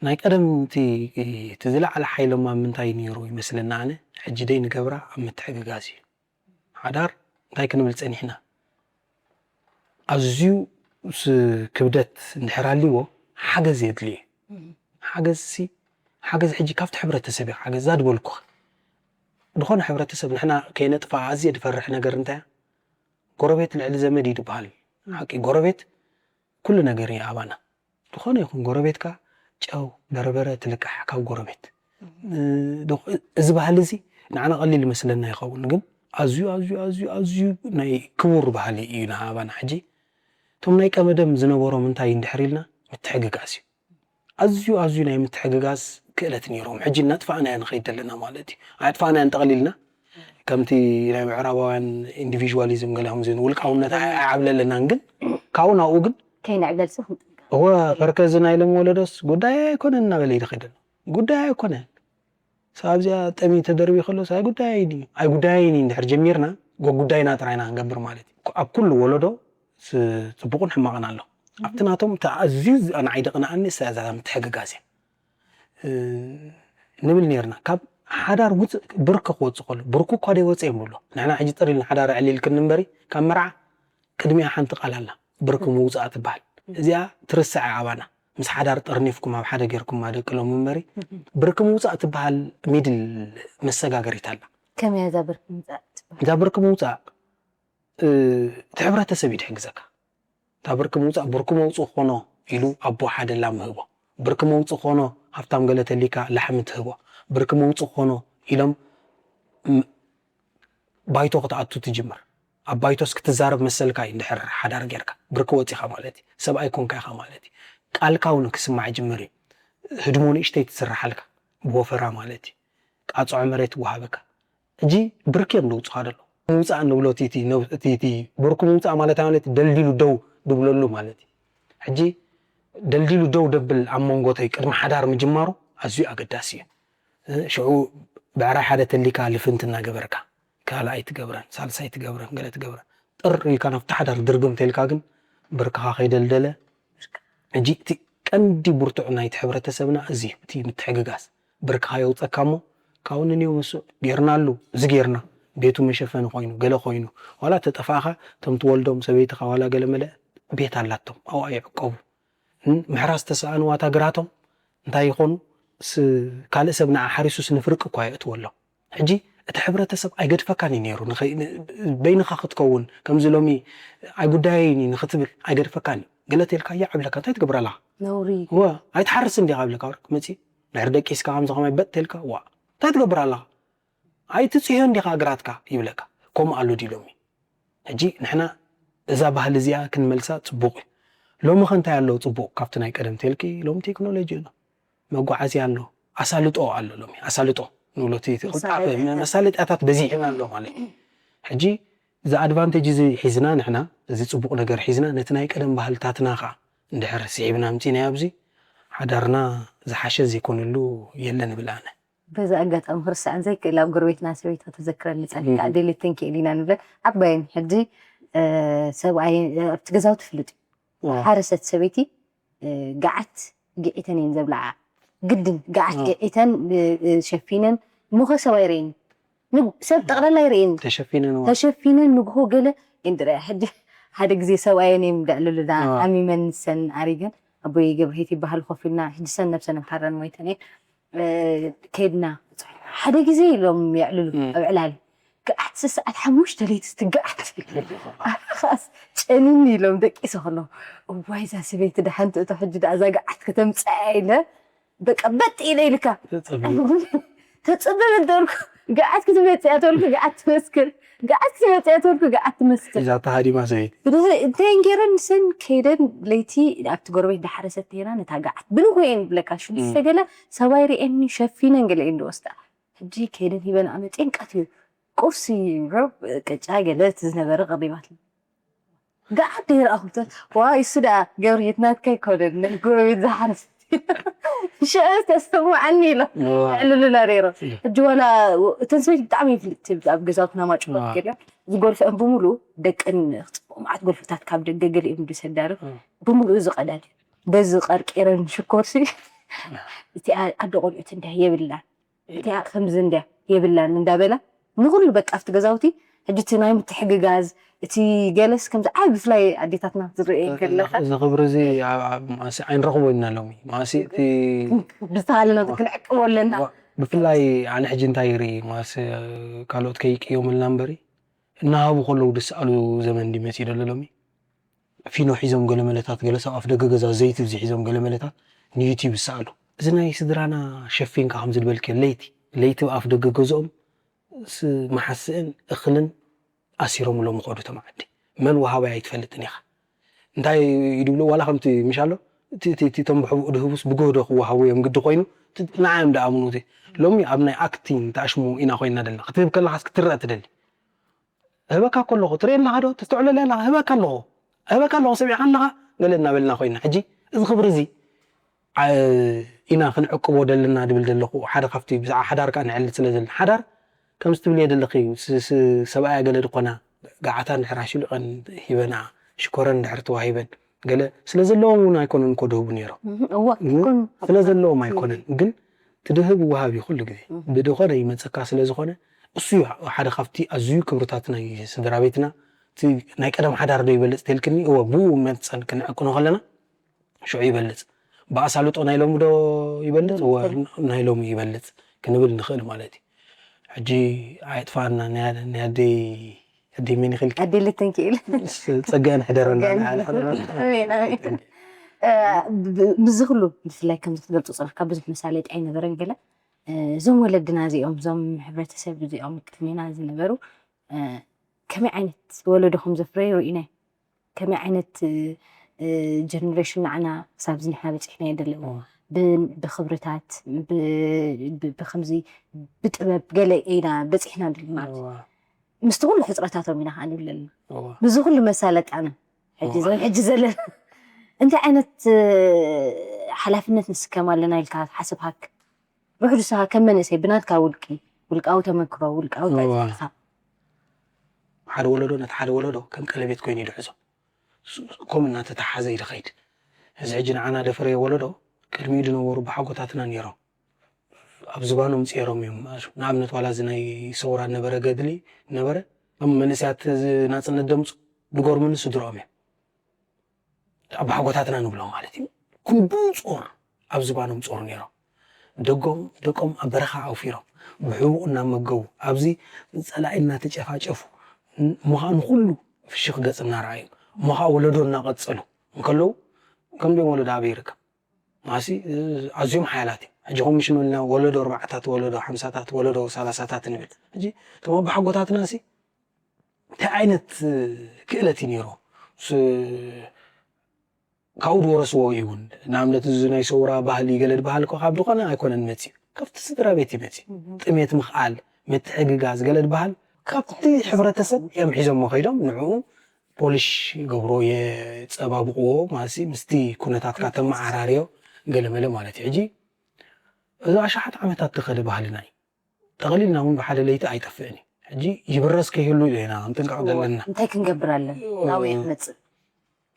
ናይ ቀደም እቲ፣ እቲ ዝለዓለ ሓይሎም ኣብ ምንታይ ነይሩ ይመስለና ኣነ፣ ሕጂ ደይ ንገብራ ኣብ ምትሕግጋዝ እዩ። ሓዳር እንታይ ክንብል ጸኒሕና? ኣዝዩ ስ-፣ ክብደት እንድሕር ኣልዎ ሓገዝ የድልዮ። ሓገዝ ሲ፣ ሓገዝ ሕጂ ካብቲ ሕብረተሰብ እዩ ሓገዝ፣ እዛ ዝበልኩኻ። ዝኾነ ሕብረተሰብ ንሕና ከይነጥፍኣ ኣዝየ ዝፈርሕ ነገር እንታይ እያ? ጎረቤት ልዕሊ ዘመድ እዩ ዝበሃል። ሓቂ፣ ጎረቤት ኩሉ ነገር እዩ ኣባና። ዝኾነ ይኹን ጎረቤትካ ጨው፣ በርበረ ትልቃሕ ካብ ጎረቤት። እ፣ ዶ-፣ እዚ ባህሊ እዚ ንዓና ቀሊል ይመስለና ይኸውን፣ ግን ኣዝዩ፣ ኣዝዩ፣ ኣዝዩ፣ ኣዝዩ ናይ ክቡር ባህሊ እዩ ንኣባና። ሕጂ እቶም ናይ ቀደም ዝነበሮም እንታይ እንድሕር ኢልና ምትሕግጋዝ እዩ። ኣዝዩ፣ ኣዝዩ ናይ ምትሕግጋዝ ክእለት ነይሮም። ሕጂ እናጥፋእናዮ ንኸይድ ዘለና ማለት እዩ። ኣጥፋእናዮ እንጠቕሊልና፣ ከምቲ ናይ ምዕራባውያን ኢንዲቪዥዋሊዝም ገለ ከምዚ ውልቃውነት ኣይ-፣ ኣይዓብለለናን፣ ግን ካብኡ ናብኡ ግን ከይንዕብለልሲ ክንጥንቀቕ። እወ ፈርከዚ ናይ ሎም ወለዶስ ጉዳይ ኣይኮነን እናበለ ይደኸደ ኣሎ። ጉዳይ ኣይኮነን። ሰብዚኣ ጠሚ ተደርቢ ከሎስ ኣይጉዳይን እዩ ኣይጉዳይን እዩ እንድሕር ጀሚርና ጎጉዳይና ጥራይና ክንገብር ማለት እዩ። ኣብ ኩሉ ወለዶ ጽቡቕን ሕማቕን ኣሎ። ኣብቲ ናቶም ኣዝዩ ንዓይ ደቕንኣኒ እዛ ምትሕግጋዝ እያ። ንብል ነርና ካብ ሓዳር ውፅእ ብርኪ ክወፅእ ከሎ ብርኩ እኳ ደይወፀ እዮም ንብሎ። ንሕና ሕጂ ጥር ኢልና ሓዳር ዕሊልክኒ እምበሪ ካብ መርዓ ቅድሚያ ሓንቲ ቃል ኣላ ብርኪ ምውፃእ ትበሃል። እዚኣ ትርስዐ ኣባና ምስ ሓዳር ጠርኒፍኩም ኣብ ሓደ ጌርኩማ ደቂ ሎም እምበሪ ብርኪ ምውፃእ ትበሃል ሚድል መሰጋገሪት ኣላ። ከመይ እያ እዛ ብርኪ ምውፃእ ትበሃል? እዛ ብርኪ ምውፃእ እቲ ሕብረተሰብ እዩ ድሕግዘካ። እታ ብርኪ ምውፃእ ብርኪ መውፅእ ክኾኖ ኢሉ ኣቦ ሓደ ላም ምህቦ ብርኪ መውፅእ ክኾኖ ሃብታም ገለ ተሊካ ላሕሚ ትህቦ ብርኪ መውፅእ ክኾኖ ኢሎም ባይቶ ክትኣቱ ትጅምር። ኣብ ባይቶስ ክትዛረብ መሰልካ እዩ እንድሕር ሓዳር ጌርካ ብርኪ ወፂኻ ማለት እዩ። ሰብኣይ ኮንካ ኢኻ ማለት እዩ። ቃልካ እውን ክስማዕ ይጅምር እዩ። ህድሞ ንእሽተይ ትስርሓልካ ብወፈራ ማለት እዩ። ቃፅዖ መሬት ይወሃበካ። ሕጂ ብርኪ እዮም ደውፁኻ ደሎ ምውፃእ ንብሎ እቲ ብርኩ ምውፃእ ማለት ማለት ደልዲሉ ደው ድብለሉ ማለት እዩ። ሕጂ ደልዲሉ ደው ደብል ኣብ መንጎተይ ቅድሚ ሓዳር ምጅማሩ ኣዝዩ ኣገዳሲ እዩ። ሽዑ ብዕራይ ሓደ ተሊካ ልፍንቲ እናገበርካ ካልኣይ ትገብረን ሳልሳይ ትገብረን ገለ ትገብረን ጥር ኢልካ ናብቲ ሓዳር ድርግም ተልካ ግን ብርክኻ ከይደልደለ። ሕጂ እቲ ቀንዲ ብርቱዕ ናይቲ ሕብረተሰብና እዚ እቲ ምትሕግጋዝ ብርክኻ የውፀካ እሞ ካብኡ ንንዮ ምስ ጌርናሉ እዚ ጌርና ቤቱ መሸፈኒ ኮይኑ ገለ ኮይኑ ዋላ ተጠፋእኻ እቶም ትወልዶም ሰበይትኻ ዋላ ገለ መለ ቤት ኣላቶም ኣብኣ ይዕቀቡ። ምሕራስ ተሰኣንዋ እታ ግራቶም እንታይ ይኾኑ ካልእ ሰብ ንዓ ሓሪሱስ ንፍርቂ እኳ የእትወሎም። ሕጂ እቲ ሕብረተሰብ ኣይገድፈካን እዩ ነይሩ በይንኻ ክትከውን ከምዚ ሎሚ ኣይጉዳየይን እዩ ንክትብል ኣይገድፈካን እዩ። ገለ ተልካ እያ ዕብለካ እንታይ ትገብር ኣለኻ? ነውሪ። ወ ኣይትሓርስ እንዲኻ ብለካ ወርክ መፂ ድሕሪ ደቂስካ ከምዚ ከማይ በጥ ተልካ ዋ እንታይ ትገብር ኣለኻ? ኣይትፅህዮ እንዲኻ እግራትካ ይብለካ። ከምኡ ኣሎ ድዩ ሎሚ? ሕጂ ንሕና እዛ ባህሊ እዚኣ ክንመልሳ ፅቡቕ እዩ። ሎሚ ከ እንታይ ኣሎ ፅቡቕ ካብቲ ናይ ቀደም ተልኪ ሎሚ ቴክኖሎጂ ኣሎ፣ መጓዓዝያ ኣሎ፣ ኣሳልጦ ኣሎ። ሎሚ ኣሳልጦ ንብሎ እቲ ቅልጣፈ መሳለጥያታት በዚሕና ኣሎ ማለት እዩ። ሕጂ እዚ ኣድቫንቴጅ እዚ ሒዝና ንሕና እዚ ፅቡቕ ነገር ሒዝና ነቲ ናይ ቀደም ባህልታትና ከዓ እንድሕር ስዒብና ኣምፂናዮ ኣብዚ ሓዳርና ዝሓሸ ዘይኮነሉ የለ ንብል ኣነ። በዚ ኣጋጣሚ ክርስዕን ዘይክእል ኣብ ጎረቤትና ሰበይታ ተዘክረኒ ጸኒሕካ ኣደልየት ተንኪኤል ኢና ንብለን ዓባየን ሕጂ ሰብኣይ ኣብቲ ገዛው ትፍልጥ እዩ ሓረሰት ሰበይቲ ገዓት ግዒተን እየን ዘብልዓ ግድን ገዓት ግዒተን ሸፊነን እሞኸ ሰብ ኣይርእየን ሰብ ጠቕላላ ኣይርእየን ተሸፊነን ተሸፊነን ንግሆ ገለ እንድረ ሕጂ ሓደ ግዜ ሰብኣየን እዮም ደዕልሉና ኣሚመን ንሰን ኣሪገን ኣቦይ ገብርሄት ይበሃል ኮፍ ኢልና ሕጂ ሰን ነብሰን ኣምሓረን ሞይተን እየን ከድና ሓደ ግዜ ኢሎም የዕልሉ ኣብ ዕላል ክኣት ሰዓት ሓሙሽተ ለይቲ ስትገዓት ኣኻስ ጨኒኒ ኢሎም ደቂሰ ከሎ እዋይ እዛ ሰበይቲ ደሓን ትእቶ ሕጂ ደኣ እዛ ገዓት ከተምፅኣ ኢለ በቃ በጥ ኢለ ኢልካ ተፅብል እንተልኩ ገዓት ክትመፅያ ተልኩ ገዓት ትመስክር ገዓት ክትመፅያ ተልኩ ገዓት ትመስክር እዛ ተሃዲማ ሰበይቲ ብድሕሪ እንተን ገይረን ንሰን ከይደን ለይቲ ኣብቲ ጎረቤት ዳሓረሰት ነይራ ነታ ገዓት ብንጎ እየን ብለካ ሽዱሽተ ገለ ሰባይ ርእየኒ ሸፊነን ገለ እየን ዝወስዳ ሕጂ ከይደን ሂበን ኣመፅየን ቀትዩ ቁርሲ ሮብ ቅጫ ገለ እቲ ዝነበረ ቀሪባት ገዓት ደይረኣኹ ዋ እሱ ደኣ ገብርሄት ናትካ ኣይኮነን ናይ ጎረቤት ዝሓረሰት ሽዑ ተስተምዓኒ ኢሎም የዕልሉና ነይሮም ሕጂ ዋላ እተን ሰበይቲ ብጣዕሚ ይፍልጥቲ ኣብ ገዛውትና ማጭባት ገለ ዝጎልፈአን ብምሉኡ ደቀን ክፅብቑ መዓት ጎልፈታት ካብ ደገ ገሊኦም ዝሰዳርም ብምሉኡ ዝቐዳድ በዚ ቀርቂረን ሽኮርሲ እቲኣ ኣደ ቆልዑት እንዲያ የብላን እቲኣ ከምዚ እንዲያ የብላን እንዳበላ ንኩሉ በቃ ኣብቲ ገዛውቲ ሕጂ እቲ ናይ ምትሕግጋዝ እቲ ገለስ ከምዚ ዓይ ብፍላይ ኣዴታትና ክትርኢ ከለካ እዚ ክብሪ እዚ ማእሲ ኣይንረኽቦ ኢና ሎሚ ማእሲ እቲ ብዝተሃለና ክንዕቅቦ ኣለና ብፍላይ ኣነ ሕጂ እንታይ ይርኢ ማእሲ ካልኦት ከይቅዮምልና እምበሪ እናሃቡ ከለዉ ድስኣሉ ዘመን እንዲ መፂኡ ደሎ ሎሚ ፊኖ ሒዞም ገለ መለታት ገለ ሰብ ኣፍ ደገ ገዛ ዘይቲ እዚ ሒዞም ገለ መለታት ንዩቲብ ይሰኣሉ። እዚ ናይ ስድራና ሸፊንካ ከምዚ ዝበልክዮ ለይቲ ለይቲ ኣፍ ደገ ገዝኦም መሓስእን እኽልን ኣሲሮምሎም ይኸዱ እቶም ዓዲ። መን ወሃባይ ኣይትፈልጥን ኢኻ። እንታይ ይድብሉ ዋላ ከምቲ ምሽ ኣሎ እቲ ተንብሕብኡ ድህቡስ ብግህዶ ክወሃቡ እዮም ግዲ ኮይኑ ንዓዮም ደኣምኑ እቲ ሎሚ ኣብ ናይ ኣክቲንግ ተኣሽሙ ኢና ኮይና ደለና ክትህብ ከለኻስ ክትረአ ትደሊ ህበካ ከለኹ ትርእየኒ ኣለኻ ዶ? ተስተውዕለለይ ኣለኻ? ህበካ ኣለኹ። ህበካ ኣለኹ። ሰሚዕካ ኣለኻ? ገለ እናበልና ኮይና፣ ሕጂ እዚ ክብሪ እዚ ዓ- ኢና ክንዕቅቦ ደለና ድብል ዘለኹ። ሓደ ካብቲ ብዛዕባ ሓዳር ከዓ ንዕልል ስለ ዘለና፣ ሓዳር ከምዚ ትብልዮ ዘለኺ፣ ስ- ስ- ሰብኣያ ገለ ድኾና፣ ገዓታ እንድሕር ኣሽሊቐን ሂበና፣ ሽኮረን እንድሕር ተዋሂበን፣ ገለ ስለ ዘለዎም እውን ኣይኮኑን እኮ ድህቡ ነይሮም። እዋ ስለ ዘለዎም ኣይኮነን። ግን ትድህብ ወሃብ እዩ ኩሉ ግዜ። ብድኾነ ይመፀካ ስለ ዝኾነ፣ እሱ እዩ ሓደ ካብቲ ኣዝዩ ክብርታት ናይ ስድራ ቤትና። እቲ ናይ ቀደም ሓዳር ዶ ይበልፅ ተልክኒ? እወ፣ ብኡ መፀን ክንዕቅኖ ከለና ሽዑ ይበልፅ። ብኣሳልጦ ናይ ሎሚ ዶ ይበልፅ? እወ፣ ናይ ሎሚ ይበልፅ ክንብል ንኽእል ማለት እዩ። ሕጂ ኣየጥፋና። ናይ ኣደይ ኣደይ መን ይኽእል ኣደይ ልትንክእል ጸጋን ሕደረና። ምስዚ ኩሉ ብፍላይ ከምዚ ክትገልፁ ፀርካ ብዙሕ መሳለጢ ኣይነበረን። ገለ እዞም ወለድና እዚኦም፣ እዞም ሕብረተሰብ እዚኦም ቅድሜና ዝነበሩ ከመይ ዓይነት ወለዶ ከም ዘፍረዩ ርኢና። ከመይ ዓይነት ጀነሬሽን ንዓና ክሳብ ዝንሕና በፂሕና የደለዎ። ብክብርታት ብከምዚ ብጥበብ ገለ ኢና በፂሕና ድል ማለት ምስቲ ኩሉ ሕፅረታቶም ኢና ከዓ ንብለና። ምስዚ ኩሉ መሳለጣና ሕጂ ዘለና እንታይ ዓይነት ሓላፍነት ንስከም ኣለና ኢልካ ሓስብሃክ? ብሕዱሳ ከም መንእሰይ ብናትካ ውልቂ፣ ውልቃዊ ተመክሮ፣ ውልቃዊ ፃዕፅዕትካ። ሓደ ወለዶ ነቲ ሓደ ወለዶ ከም ቀለቤት ኮይኑ ይድሕዞ። ከምኡ እናተተሓዘ እዩ ዝኸይድ። እዚ ሕጂ ንዓና ደፈረዮ ወለዶ ቅድሚኡ ዝነበሩ ብሓጎታትና ነይሮም። ኣብ ዝባኖም ፂሮም እዮም። ንኣብነት ዋላ እዚ ናይ ሰውራ ነበረ ገድሊ ነበረ፣ እም መንእሰያት ናፅነት ደምፁ ድጎርምኒ ስድሮም እዮም። ኣባሓጎታትና ንብሎ ማለት እዩ። ክንዱ ጾር ኣብ ዝባኖም ጾር ነይሮም። ደጎም ደቆም ኣብ በረኻ ኣውፊሮም ብሕቡእ እናመገቡ ኣብዚ ጸላኢ እናተጨፋጨፉ ምዃኑ ኩሉ ፍሽኽ ገጽ እናረኣዩ እሞ ከዓ ወለዶ እናቐጸሉ እንከለዉ ከምዚኦም ወለዶ ኣበይ ይርከብ? ማሲ ኣዝዮም ሓያላት እዮም። ሕጂ ኮሚሽን ወልና ወለዶ ኣርባዓታት ወለዶ ሓምሳታት ወለዶ ሰላሳታት ንብል። ሕጂ እቶም ኣባሓጎታትና ሲ እንታይ ዓይነት ክእለት እዩ ነይሩ? ካብኡ ዝወረስዎ እዩ እውን። ንኣብነት እዚ ናይ ሰውራ ባህሊ ገለ ዝበሃል እኮ ካብ ዝኾነ ኣይኮነን መፅዩ፣ ካብቲ ስድራ ቤት እዩ መፅዩ። ጥሜት ምኽኣል፣ ምትሕግጋዝ ገለ ዝበሃል ካብቲ ሕብረተሰብ እዮም ሒዞሞ ከይዶም ንዕኡ ፖሊሽ ይገብሮ፣ የፀባብቕዎ ማለት ምስቲ ኩነታትካ ተመዓራርዮ ገለመለ ማለት እዩ። ሕጂ እዚ ኣሽሓት ዓመታት ተኸደ ባህልና እዩ። ጠቕሊልና እውን ብሓደ ለይቲ ኣይጠፍእን እዩ። ሕጂ ይብረስ ከይህሉ ኢና ክንጥንቀቕ ዘለና። እንታይ ክንገብር ኣለና? ናበይ ክመፅእ?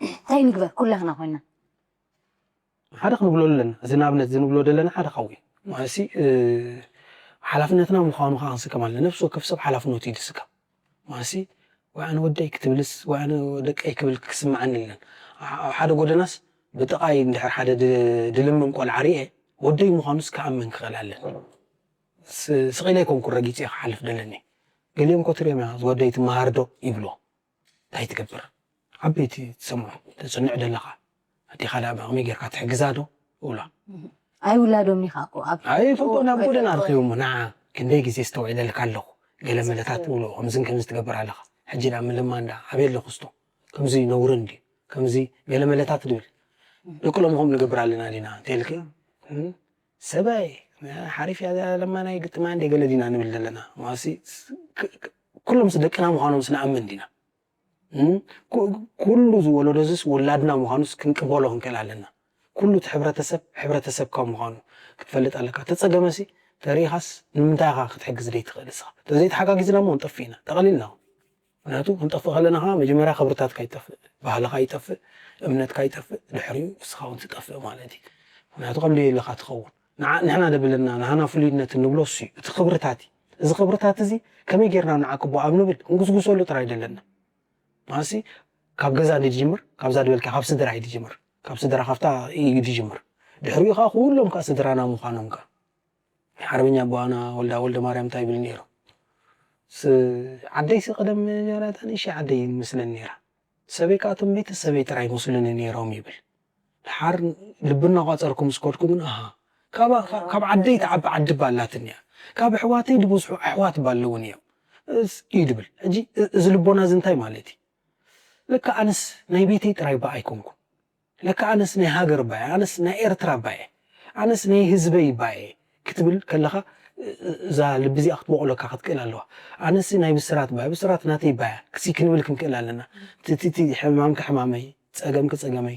እንታይ ንግበር? ኩላህና ኮይና ሓደ ክንብሎ ኣለና። እዚ ንኣብነት እዚ ንብሎ ዘለና ሓደ ካብኡ እዩ። ማለትሲ ሓላፍነትና ምዃኑ ከዓ ክንስከም ኣለና። ነፍሲ ወከፍ ሰብ ሓላፍነቱ እዩ ዝስከም። ማለትሲ ወይ ኣነ ወደይ ክትብልስ ወይ ኣነ ደቀይ ክብል ክስምዓኒ ኣለና። ኣብ ሓደ ጎደናስ ብጥቓይ እንድሕር ሓደ ድልምም ቆልዓ ርኤ ወደይ ምዃኑስ ክኣምን ክኽእል ኣለኒ። ስቕ ኢለ ኣይኮንኩን ረጊፀ ክሓልፍ ደለኒ። ገሊኦም እኮ ትሪኦም ኢና ዝወደይ ትመሃር ዶ ይብልዎ። እንታይ ትገብር? ዓበይቲ ትሰምዖ ተፅንዕ ደለኻ ኣዴኻ ደኣ ብኸመይ ጌርካ ትሕግዛ ዶ ይብላ። ኣይውላዶም ኢኻ እኮ ኣብ ኣይፈልጦ ናብ ጎደና ርኸቦሞ ንዓ ክንደይ ግዜ ዝተውዕለልካ ኣለኹ ገለ መለታት ትብሎ ከምዝን ከምዚ ትገብር ኣለኻ። ሕጂ ደኣ ምልማን ደኣ ኣበይ ኣለኹ ስቶ ከምዚ ነውርን ድዩ ከምዚ ገለ መለታት ድብል ደቂ ሎሚ ከምኡ ንገብር ኣለና ዲና እንተልክ ሰበይ ሓሪፍ እያ ለማናይ ግጥማ እንደ ገለ ዲና ንብል ዘለና ማሲ ኩሎም ምስ ደቅና ምዃኖም ስንኣምን ዲና ኩሉ ዝወለዶ ዝስ ውላድና ምዃኑስ ክንቅበሎ ክንክእል ኣለና ኩሉ እቲ ሕብረተሰብ ሕብረተሰብካ ምዃኑ ክትፈልጥ ኣለካ ተፀገመሲ ተሪኢኻስ ንምንታይ ኢኻ ክትሕግዝ ደይ ትኽእል እስኻ ተዘይተሓጋጊዝና እሞ ንጠፍእ ኢና ጠቐሊልና ምክንያቱ ክንጠፍእ ከለና ከዓ መጀመርያ ክብርታትካ ይጠፍእ ባህልኻ ይጠፍእ እምነትካ ይጠፍእ ድሕሪኡ እስኻ እውን ትጠፍእ ማለት እዩ ምክንያቱ ከም ደየለኻ ትኸውን ንዓ- ንሕና ደብለና ንሃና ፍሉይነት እንብሎ እሱ እዩ እቲ ክብርታት እዩ እዚ ክብርታት እዚ ከመይ ጌርና ንዓቅቦ ኣብ ንብል እንጉስጉሰሉ ጥራይ ደለና ማሲ ካብ ገዛ ድጅምር ካብዛ ድበልካ ካብ ስድራ እዩ ድጅምር ካብ ስድራ ካብታ እዩ ድጅምር ድሕሪኡ ከዓ ኩሎም ከዓ ስድራና ምዃኖም ከዓ ሓርበኛ ኣቦና ወልዳ ወልደ ማርያም እንታይ ይብል ነይሩ ዓደይሲ ቀደም ጀራታ ንእሽተይ ዓደይ ይመስለኒ ነይራ ሰበይ ከዓ እቶም ቤተሰበይ ጥራይ ይመስሉኒ ነይሮም ይብል ድሓር ልቢ እናቋፀርኩ ምስ ከድኩ ግን ኣሃ ካብ ዓደይ ትዓቢ ዓዲ እባ ኣላትኒ እያ ካብ ኣሕዋተይ ዝበዝሑ ኣሕዋት እባ ኣለዉኒ እዮም እዩ ድብል ሕጂ እዚ ልቦና እዚ እንታይ ማለት እዩ ለካ ኣነስ ናይ ቤተይ ጥራይ እባ ኣይኮንኩን ለካ ኣነስ ናይ ሃገር እባ እየ ኣነስ ናይ ኤርትራ እባ እየ ኣነስ ናይ ህዝበይ እባ እየ ክትብል ከለኻ እዛ ልቢ እዚኣ ክትበቑለካ ክትክእል ኣለዋ ኣነስ ናይ ብስራት እባ እየ ብስራት ናተይ እባ እያ ክሲ ክንብል ክንክእል ኣለና እቲ ሕማምካ ሕማመይ ፀገምኪ ፀገመይ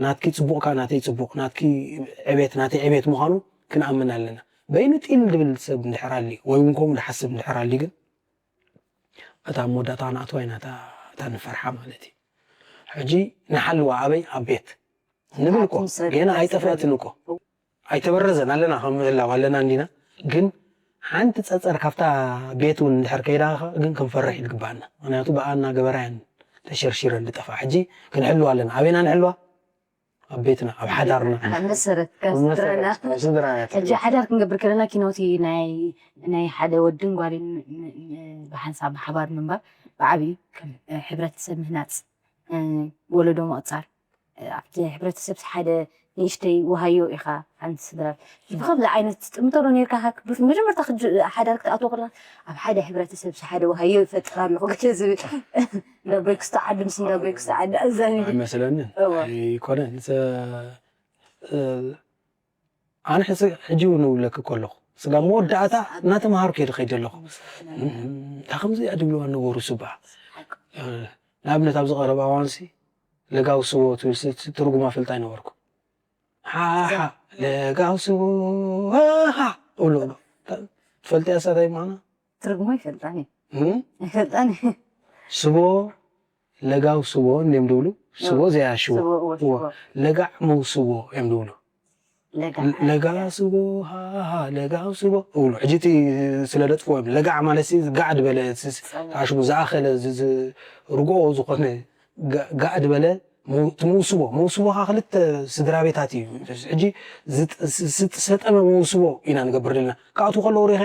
ናትኪ ጽቡቕ ከኣ ናተይ ጽቡቕ፣ ናትኪ ዕቤት ናተይ ዕቤት ምዃኑ ክንኣምን ኣለና። በይኑ ጢል ዝብል ሰብ እንድሕር ኣልዩ ወይ እውን ከምኡ ዝሓስብ እንድሕር ኣልዩ ግን እታ ኣብ መወዳእታ ክንኣትዋ ኢና እታ እታ ንፈርሓ ማለት እዩ። ሕጂ ንሓልዋ ኣበይ ኣብ ቤት ንብል እኮ ጌና ኣይጠፍኣትን እኮ ኣይተበረዘን ኣለና ከም ምህላው ኣለና እንዲና ግን ሓንቲ ጸጸር ካብታ ቤት እውን እንድሕር ከይዳ ግን ክንፈርሕ ይግባኣና ምክንያቱ ብኣና ገበራያን ተሸርሺረን ዝጠፍኣ ሕጂ ክንሕልዋ ኣለና ኣበይና ንሕልዋ ኣብ ቤትና ኣብ ሓዳርና ኣብ መሰረት ካብ ስድራና ስድራና ሕጂ ሓዳር ክንገብር ከለና ኪኖቲ ናይ ናይ ሓደ ወድን ጓልን ብሓንሳብ ብሓባር ምንባር ብዓብዩ ሕብረተሰብ ምህናፅ ወለዶ ምቕፃር ኣብቲ ሕብረተሰብ ሓደ ንእሽተይ ወሃዮ ኢኻ ሓንቲ ስድራ ብከምዚ ዓይነት ጥምተሎ ነርካ መጀመርታ ሓዳር ክትኣትዎ ከለካ ኣብ ሓደ ሕብረተሰብ ሓደ ወሃዮ ይፈጥር ኣለኹ ገለ ዝብል እንዳቦይ ክስተ ዓዲ ምስ እንዳቦይ ክስተ ዓዲ ኣዛኒ ኣይመስለንን ኣይኮነን ኣነ ሕጂ እውን እብለኪ ከለኹ ስጋ መወዳእታ እናተምሃርኩ እየ ዝኸይድ ዘለኹ እታ ከምዚ እያ ድብልዋ ነበሩ ስባ ንኣብነት ኣብዚ ቀረባ እዋንሲ ለጋው ስቦ ትብል ትርጉማ ፈልጣ ይነበርኩ ሓሓ ለጋው ስቦ ሃሃ እብሎ ትፈልጥያ እሳታይ ምዃና ትርጉማ ይፈልጣን እየ ይፈልጣን እየ ስቦ ለጋው ስቦ እንዲም ድብሉ ስቦ ዘያሽዎ ለጋዕ መውስቦ እዮም ድብሉ ለጋ ስቦ ሃሃ ለጋው ስቦ እብሉ ሕጂ እቲ ስለ ደጥፍዎ እዮም ለጋዕ ማለት ጋዕ ዝበለ ሽሙ ዝኣኸለ ርግኦ ዝኾነ ጋዕ ዝበለ እቲ መውስቦ መውስቦ ካ ክልተ ስድራ ቤታት እዩ ሕጂ ዝሰጠመ መውስቦ ኢና ንገብር ዘለና ካብኣቱ ከለዉ ሪኸ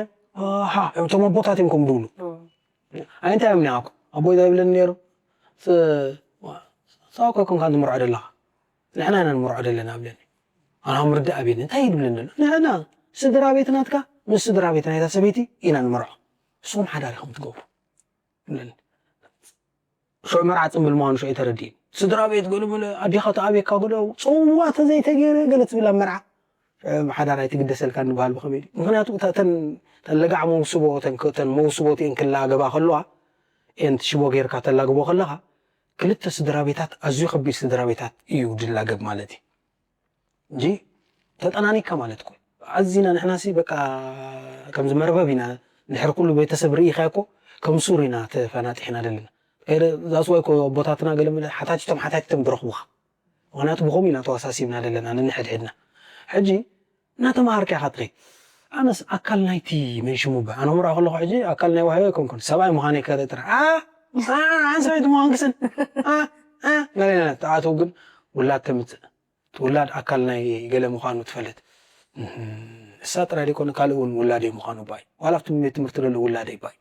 እቶም ኣቦታት እዮም ከም ድብሉ ኣይ እንታይ እዮም ኒኣኩ ኣቦይ እንታይ ይብለኒ ነይሩ ሳዋ ኮ ከምካ ንምርዖ ደለኻ ንሕና ኢና ንምርዖ ደለና ብለኒ ኣና ምርዳእ ኣብኒ እንታይ ይብለኒ ኣሎ ንሕና ስድራ ቤት ናትካ ምስ ስድራ ቤት ናይታ ሰበይቲ ኢና ንምርዖ ንስኹም ሓዳር ኢኹም ትገብሩ ብለኒ ሽዑ መርዓ ጽምብል ምዃኑ ሽዑ ተረዲእኒ ስድራ ቤት ገሉ በለ ኣዴኻ ተኣብየካ ገለ ጽዋ ተዘይተገይረ ገለ ትብል ኣብ መርዓ ሓዳር ኣይትግደሰልካ ንበሃል ብኸመይ ድዩ ምክንያቱ እተን ለጋዕ መውስቦ እተን መውስቦ እቲኤን ክላገባ ከለዋ ኤን ሽቦ ጌርካ ተላግቦ ከለኻ ክልተ ስድራ ቤታት ኣዝዩ ከቢድ ስድራ ቤታት እዩ ድላገብ ማለት እዩ እንጂ ተጠናኒካ ማለት እኮ ኣዚና ንሕናሲ በቃ ከምዚ መርበብ ኢና ድሕሪ ኩሉ ቤተሰብ ርኢኻ እኮ ከም ሱር ኢና ተፈናጢሕና ዘለና ዛስዋይ እኮ ኣቦታትና ገለ ሓታቲቶም ሓታቲቶም ዝረኽቡኻ ምክንያቱ ብኸምኡ ኢና ተዋሳሲብና ዘለና ንንሕድሕድና ሕጂ እናተምሃርካ ኢኻ ትኸይድ ኣነስ ኣካል ናይቲ መንሽሙ ባ ኣነ ምርዖ ከለኹ ሕጂ ኣካል ናይ ዋህዮ ኣይኮንኩን ሰብኣይ ምዃነይ ከርኢ ጥራሕ ኣን ሰበይቲ ምዃንክስን ናበይና ተኣተው ግን ውላድ ተምፅእ እቲ ውላድ ኣካል ናይ ገለ ምዃኑ ትፈልጥ እሳ ጥራይ ዘይኮነ ካልእ እውን ውላደይ ምዃኑ ባይ ዋላ ኣብቲ ቤት ትምህርቲ ዘሎ ውላደይ ባይ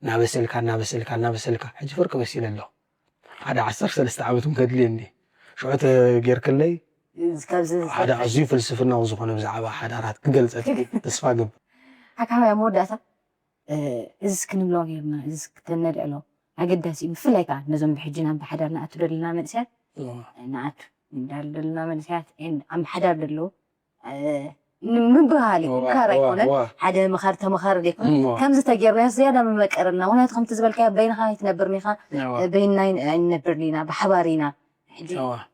እናበሰልካ እናበሰልካ እናበሰልካ ሕጂ ፍርቂ በሲለ ኣለኹ ሓደ ዓሰርተ ሰለስተ ዓመት እውን ከድልየኒ ሽዑ ተጌርክለይ ሓደ ኣዝዩ ፍልስፍናዊ ዝኾነ ብዛዕባ ሓዳራት ክገልፀልኪ ተስፋ ገብር ሓካባይ ኣብ መወዳእታ እዚስ ክንብሎ ጌርና እዚስ ክተነልዕሎ ኣገዳሲ እዩ ብፍላይ ከዓ ነዞም ብሕጂ ናብ ብሓዳር ንኣቱ ደለና መንእሰያት ንኣቱ እንዳል ደለና መንእሰያት ኣብ ሓዳር ደለዉ ምብሃል እዩ ምካር ኣይኮነን ሓደ ምኻር ተመኻር ዘይኮነ ከምዚ ተጌርና ዝያዳ መመቀረልና ምክንያቱ ከምቲ ዝበልካዮ በይንኻ ኣይትነብርን ኢኻ በይንና ኣይንነብርን ኢና ብሓባር ኢና ሕጂ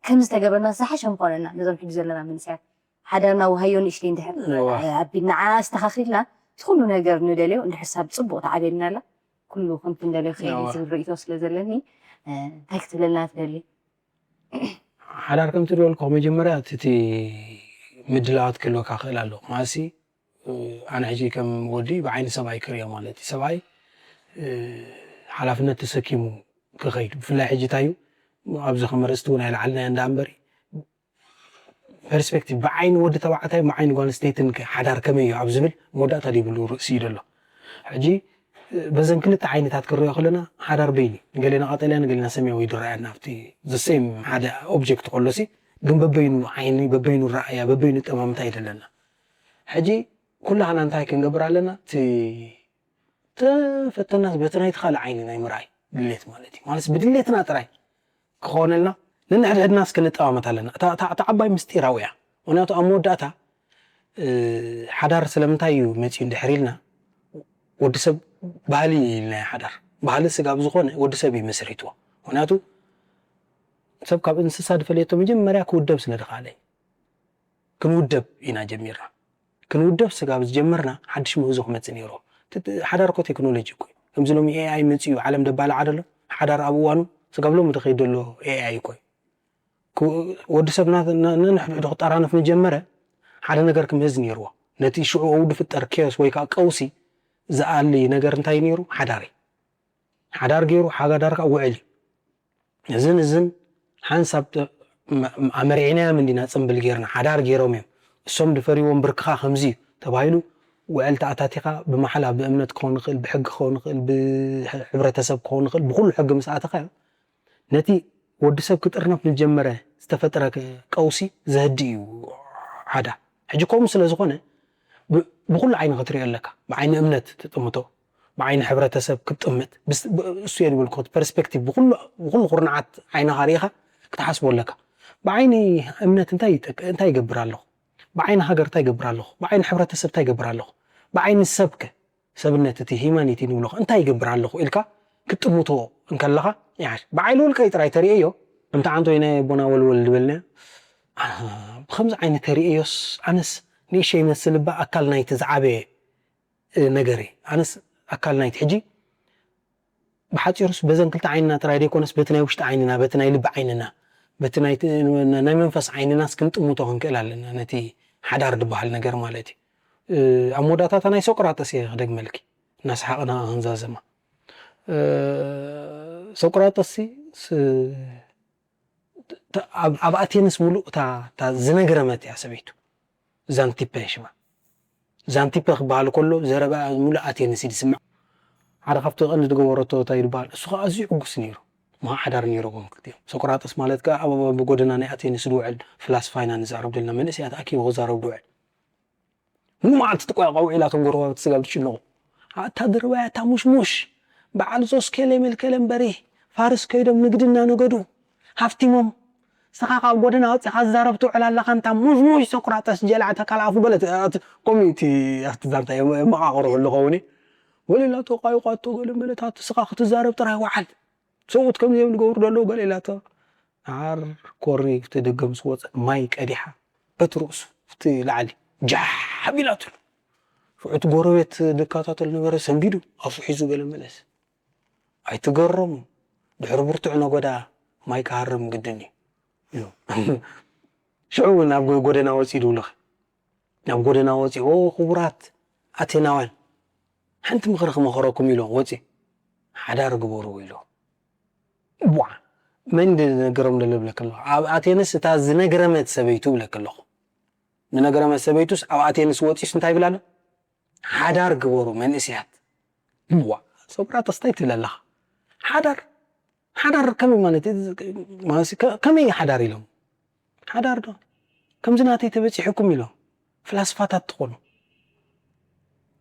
ከምዚ ተገበርና ዝሓሸ ምኾነና ነዞም ሕጂ ዘለና መንእሰያት ሓዳርና ውሃዮ ንእሽተይ እንድሕር ኣቢልና ዓና ኣስተኻኺልና እቲ ኩሉ ነገር ንደልዮ እንድሕር ሳብ ፅቡቅ ተዓብየልና ኣላ ኩሉ ከምቲ እንደልዮ ከይዲ ዝብል ርእቶ ስለ ዘለኒ እንታይ ክትብለልና ትደሊ ሓዳር ከም ትደልኮ መጀመርያ እቲ ምድላዋት ክህልወካ ክእል ኣሎ ማለትሲ ኣነ ሕጂ ከም ወዲ ብዓይኒ ሰብኣይ ክርእዮ ማለት እዩ ሰብኣይ ሓላፍነት ተሰኪሙ ክኸይድ ብፍላይ ሕጂ ታዩ ኣብዚ ከም ርእስቲ እውን ኣይለዓልናዮ እንዳ እምበሪ ፐርስፔክቲቭ ብዓይኒ ወዲ ተባዕታይ ብዓይኒ ጓል ኣንስተይትን ሓዳር ከመይ እዩ ኣብ ዝብል መወዳእታ ዘይብሉ ርእሲ እዩ ዘሎ ሕጂ በዘን ክልተ ዓይነታት ክንሪኦ ከለና ሓዳር በይኒ ገሌና ቀጠልያ ገሌና ሰማያዊ ድረኣየና ኣብቲ ዘሴም ሓደ ኦብጀክት ከሎሲ ግን በበይኑ ዓይኒ በበይኑ ረኣያ በበይኑ ጠማምታ እዩ ዘለና ሕጂ ኩላህና እንታይ ክንገብር ኣለና እቲ ተፈተናስ በቲ ናይቲ ካልእ ዓይኒ ናይ ምርኣይ ድሌት ማለት እዩ ማለት ብድሌትና ጥራይ ክኾነልና ነንሕድሕድናስ ክንጠማመት ኣለና እታ ዓባይ ምስጢራዊ እያ ምክንያቱ ኣብ መወዳእታ ሓዳር ስለምንታይ እዩ መፅኡ እንድሕር ኢልና ወዲ ሰብ ባህሊ ኢልና ሓዳር ባህሊ ስጋብ ዝኾነ ወዲ ሰብ እዩ መስሪትዎ ምክንያቱ ሰብ ካብ እንስሳ ዝፈለየቶ መጀመርያ ክውደብ ስለ ዝኸኣለ እዩ። ክንውደብ ኢና ጀሚርና። ክንውደብ ስጋብ ዝጀመርና ሓድሽ ምህዞ ክመጽእ ነይሩ። ሓዳር እኮ ቴክኖሎጂ እኮ እዩ። ከምዚ ሎሚ ኤኣይ መጺኡ ዓለም ደባልዓ ደሎ ሓዳር ኣብ እዋኑ ስጋብ ሎሚ ዝኸይድ ዘሎ ኤኣይ እኮ እዩ። ወዲ ሰብ ነንሕድሕዱ ክጠራነፍ ምጀመረ ሓደ ነገር ክምህዝ ነይርዎ። ነቲ ሽዑ ዝፍጠር ኬዮስ ወይ ከዓ ቀውሲ ዝኣሊ ነገር እንታይ ነይሩ? ሓዳር እዩ። ሓዳር ገይሩ ሓዳር ከዓ ውዕል እዩ። እዝን እዝን ሓንሳብ ኣመሪዕናዮም እንዲና ጽምብል ገይርና ሓዳር ገይሮም እዮም እሶም ድፈሪዎም ብርክኻ ከምዚ እዩ ተባሂሉ ውዕል ተኣታቲኻ ብማሕላ ብእምነት ክኸውን ይኽእል ብሕጊ ክኸውን ይኽእል ብሕብረተሰብ ክኸውን ይኽእል ብኩሉ ሕጊ ምስ ኣተኻዮ ነቲ ወዲ ሰብ ክጥርነፍ ዝጀመረ ዝተፈጥረ ቀውሲ ዘህዲ እዩ። ሓዳ ሕጂ ከምኡ ስለ ዝኾነ ብኩሉ ዓይኒ ክትሪኦ ኣለካ። ብዓይኒ እምነት ትጥምቶ፣ ብዓይኒ ሕብረተሰብ ክትጥምት እሱ እየ ዝበልኩ ፐርስፔክቲቭ ብኩሉ ኩርናዓት ዓይንኻ ርኢኻ ክትሓስቦ ኣለካ። ብዓይኒ እምነት እንታይ ይገብር ኣለኹ? ብዓይኒ ሃገር እንታይ ይገብር ኣለኹ? ብዓይኒ ሕብረተሰብ እንታይ ይገብር ኣለኹ? ብዓይኒ ሰብከ ሰብነት እቲ ሂማኒቲ ንብሎ እንታይ ይገብር ኣለኹ ኢልካ ክትጥምቶ እንከለኻ ይሓሽ። ብዓይኒ ውልቀይ ጥራይ ተርእዮ ከምቲ ዓንቶይ ናይ ኣቦና ወልወል ዝበልናዮ ብከምዚ ዓይነት ተርእዮስ ኣነስ ንእሸ ይመስል እባ ኣካል ናይቲ ዝዓበየ ነገር እዩ። ኣነስ ኣካል ናይቲ ሕጂ ብሓፂሩስ በዘን ክልተ ዓይንና ጥራይ ዘይኮነስ በቲ ናይ ውሽጢ ዓይንና በቲ ናይ ልቢ ዓይንና በቲ ናይ መንፈስ ዓይንናስ ክንጥምቶ ክንክእል ኣለና ነቲ ሓዳር ዝበሃል ነገር ማለት እዩ። ኣብ መወዳእታታ ናይ ሶቅራጠስ እየ ክደግመልኪ እናሰሓቕና ክንዛዘማ። ሶቅራጠስ ኣብ ኣቴንስ ሙሉእ እታ ዝነግረመት እያ ሰበይቱ ዛንቲፐ ሽማ። ዛንቲፐ ክበሃል ከሎ ዘረባ ሙሉእ ኣቴንስ እዩ ዝስማዕ። ሓደ ካብቲ ቀንዲ ዝገበረቶ እንታይ ይበሃል እሱ ከዓ ኣዝዩ ዕጉስ ነይሩ። ምሃ ሓዳር ነይሮም ክልቲኦም። ሶቅራጠስ ማለት ከዓ ኣብ ጎደና ናይ ኣቴንስ ዝውዕል ፍላስፋ ኢና ንዛረብ ዘለና መንእሰያት ኣኪቡ ክዛረብ ዝውዕል። ሙሉ መዓልቲ ትቆያቆ ውዒላ እቶም ጎረባብቲ ስጋብ ትጭነቑ። ኣታ ድርባይ ኣታ ሙሽሙሽ በዓል ዞስኬ ለይመልከለ እምበሪ ፋርስ ከይዶም ንግዲ እናነገዱ ሃፍቲሞም ንስኻ ካብ ጎደና ወፂኻ ዝዛረብ ትውዕል ኣለኻ እንታ ሙሽሙሽ ሶቅራጠስ ጀላዕታ ካልኣፉ በለት። ከምኡ እቲ ኣብቲ ዛንታ የመቃቕሮ ኣለኸውን ወለላ ተቋይቋቶ ገለ መለታት ንስኻ ክትዛረብ ጥራይ ወዓል ሰብኡት ከምዚ እዮም ዝገብሩ ዘለዉ ገለ ኢላቶ ዓር ኮሪ ክትድገም ዝወፀ ማይ ቀዲሓ በቲ ርእሱ ኣብቲ ላዕሊ ጃሕ ኣቢላትሉ ሽዑ እቲ ጎረቤት ዝከታተል ነበረ ሰንቢዱ ኣፉ ሒዙ ገለ መለስ ኣይትገረሙ ድሕሪ ብርቱዕ ነጎዳ ማይ ክሃርም ግድን እዩ ሽዑ እውን ኣብ ጎደና ወፂኡ ድብሉኸ ናብ ጎደና ወፂኡ ክቡራት ኣቴናውያን ሓንቲ ምኽሪ ክመኽረኩም ኢሎም ወፂ ሓዳር ግበሩ ኢሎም ዋ መን ዝነገሮም ደሎ ብለክ ኣለኹ ኣብ ኣቴንስ እታ ዝነግረመት ሰበይቱ ብለክ ኣለኹ ዝነግረመት ሰበይቱስ ኣብ ኣቴንስ ወፂስ እንታይ ይብል ኣሎ ሓዳር ግበሩ መንእስያት ዋ ሶቅራጠስ እንታይ ትብል ኣለኻ ሓዳር ሓዳር ከመይ ማለት ከመይ ሓዳር ኢሎም ሓዳር ዶ ከምዚ ናተይ ተበፂሕኩም ኢሎም ፍላስፋታት ትኾኑ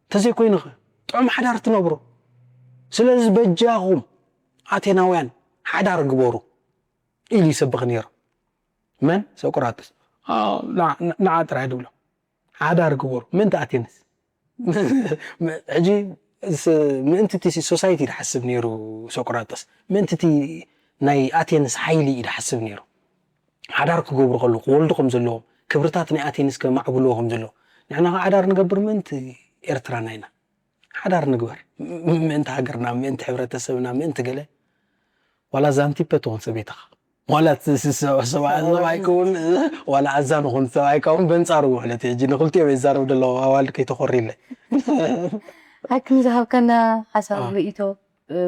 እንተዘይኮይኑ ጥዑም ሓዳር ትነብሩ ስለዚ በጃኹም ኣቴናውያን ሓዳር ግበሩ ኢሉ ይሰብኽ ነይሩ መን ሶቅራጥስ ንዓ ጥራይ ድብሎ ሓዳር ግበሩ ምእንቲ ኣቴንስ ሕጂ ምእንቲ እቲ ሶሳይቲ ድሓስብ ነይሩ ሶቅራጠስ ምእንቲ እቲ ናይ ኣቴንስ ሓይሊ እዩ ድሓስብ ነይሩ ሓዳር ክገብሩ ከለዉ ክወልዱ ከም ዘለዎም ክብርታት ናይ ኣቴንስ ከማዕብልዎ ከም ዘለዎ ንሕና ከዓ ሓዳር ንገብር ምእንቲ ኤርትራና ኢና ሓዳር ንግበር ምእንቲ ሃገርና ምእንቲ ሕብረተሰብና ምእንቲ ገለ ዋላ ዛንቲፐ ትኾን ሰበይትኻ ዋላ ሰብኣይ ከውን ዋላ ኣዛ ንኹን ሰብኣይ ከውን በንፃሩ ውዕለት ሕጂ ንክልቲኦም የዛረብ ደለዉ ኣዋልድ ከይተኮሪለ ሓኪም ዝሃብከና ሓሳብ ርእቶ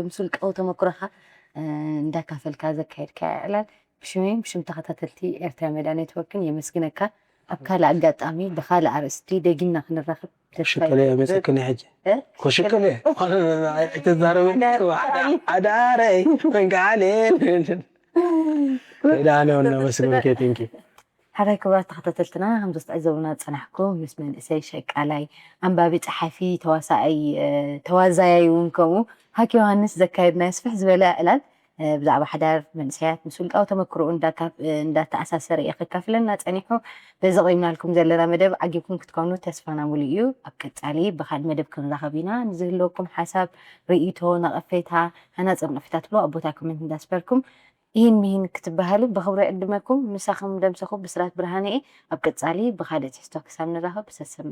ምስ ውልቃዊ ተመክሮኻ እንዳካፈልካ ዘካየድካ ዕላል ብሽመይን ብሽም ተኸታተልቲ ኤርትራ ሜዳ ኔትወርክን የመስግነካ ኣብ ካልእ ኣጋጣሚ ብኻልእ ኣርእስቲ ደጊምና ክንራኸብ ተስፋ ሽቅለ መሰክኒ ሕጂ ክሽቅለ ኣይተዛረበ ሓዳረይ ወንጋሌ ዳነ ወና መስግንከ ቴንኪ ሓራይ ክቡራት ተኸታተልትና ከም ዘስተዕዘቡና ዝፀናሕኩም ምስ መንእሰይ ሸቃላይ ኣንባቢ ፀሓፊ ተዋሳኣይ ተዋዛያይ እውን ከምኡ ሃክ ዮሃንስ ዘካየድናዮ ስፍሕ ዝበለ ዕላል ብዛዕባ ሓዳር መንእሰያት ምስ ውልቃዊ ተመክሮኡ እንዳተኣሳሰረ እየ ከካፍለና ጸኒሑ። በዚ ቀሪብናልኩም ዘለና መደብ ዓጊብኩም ክትኮኑ ተስፋና ሙሉእ እዩ። ኣብ ቀጻሊ ብኻልእ መደብ ክንራኸብ ኢና። ንዝህልወኩም ሓሳብ፣ ርእይቶ፣ ነቐፌታ፣ ሃናጺ ነቐፌታ ትብሉ ኣብ ቦታ ኮመንት እንዳስፈርኩም ይህን ሚህን ክትበሃሉ ብኽብሪ ዕድመኩም። ምሳኹም ደምሰኹ ብስራት ብርሃነ እየ። ኣብ ቀጻሊ ብኻልእ ትሕዝቶ ክሳብ ንራኸብ ሰሰመ።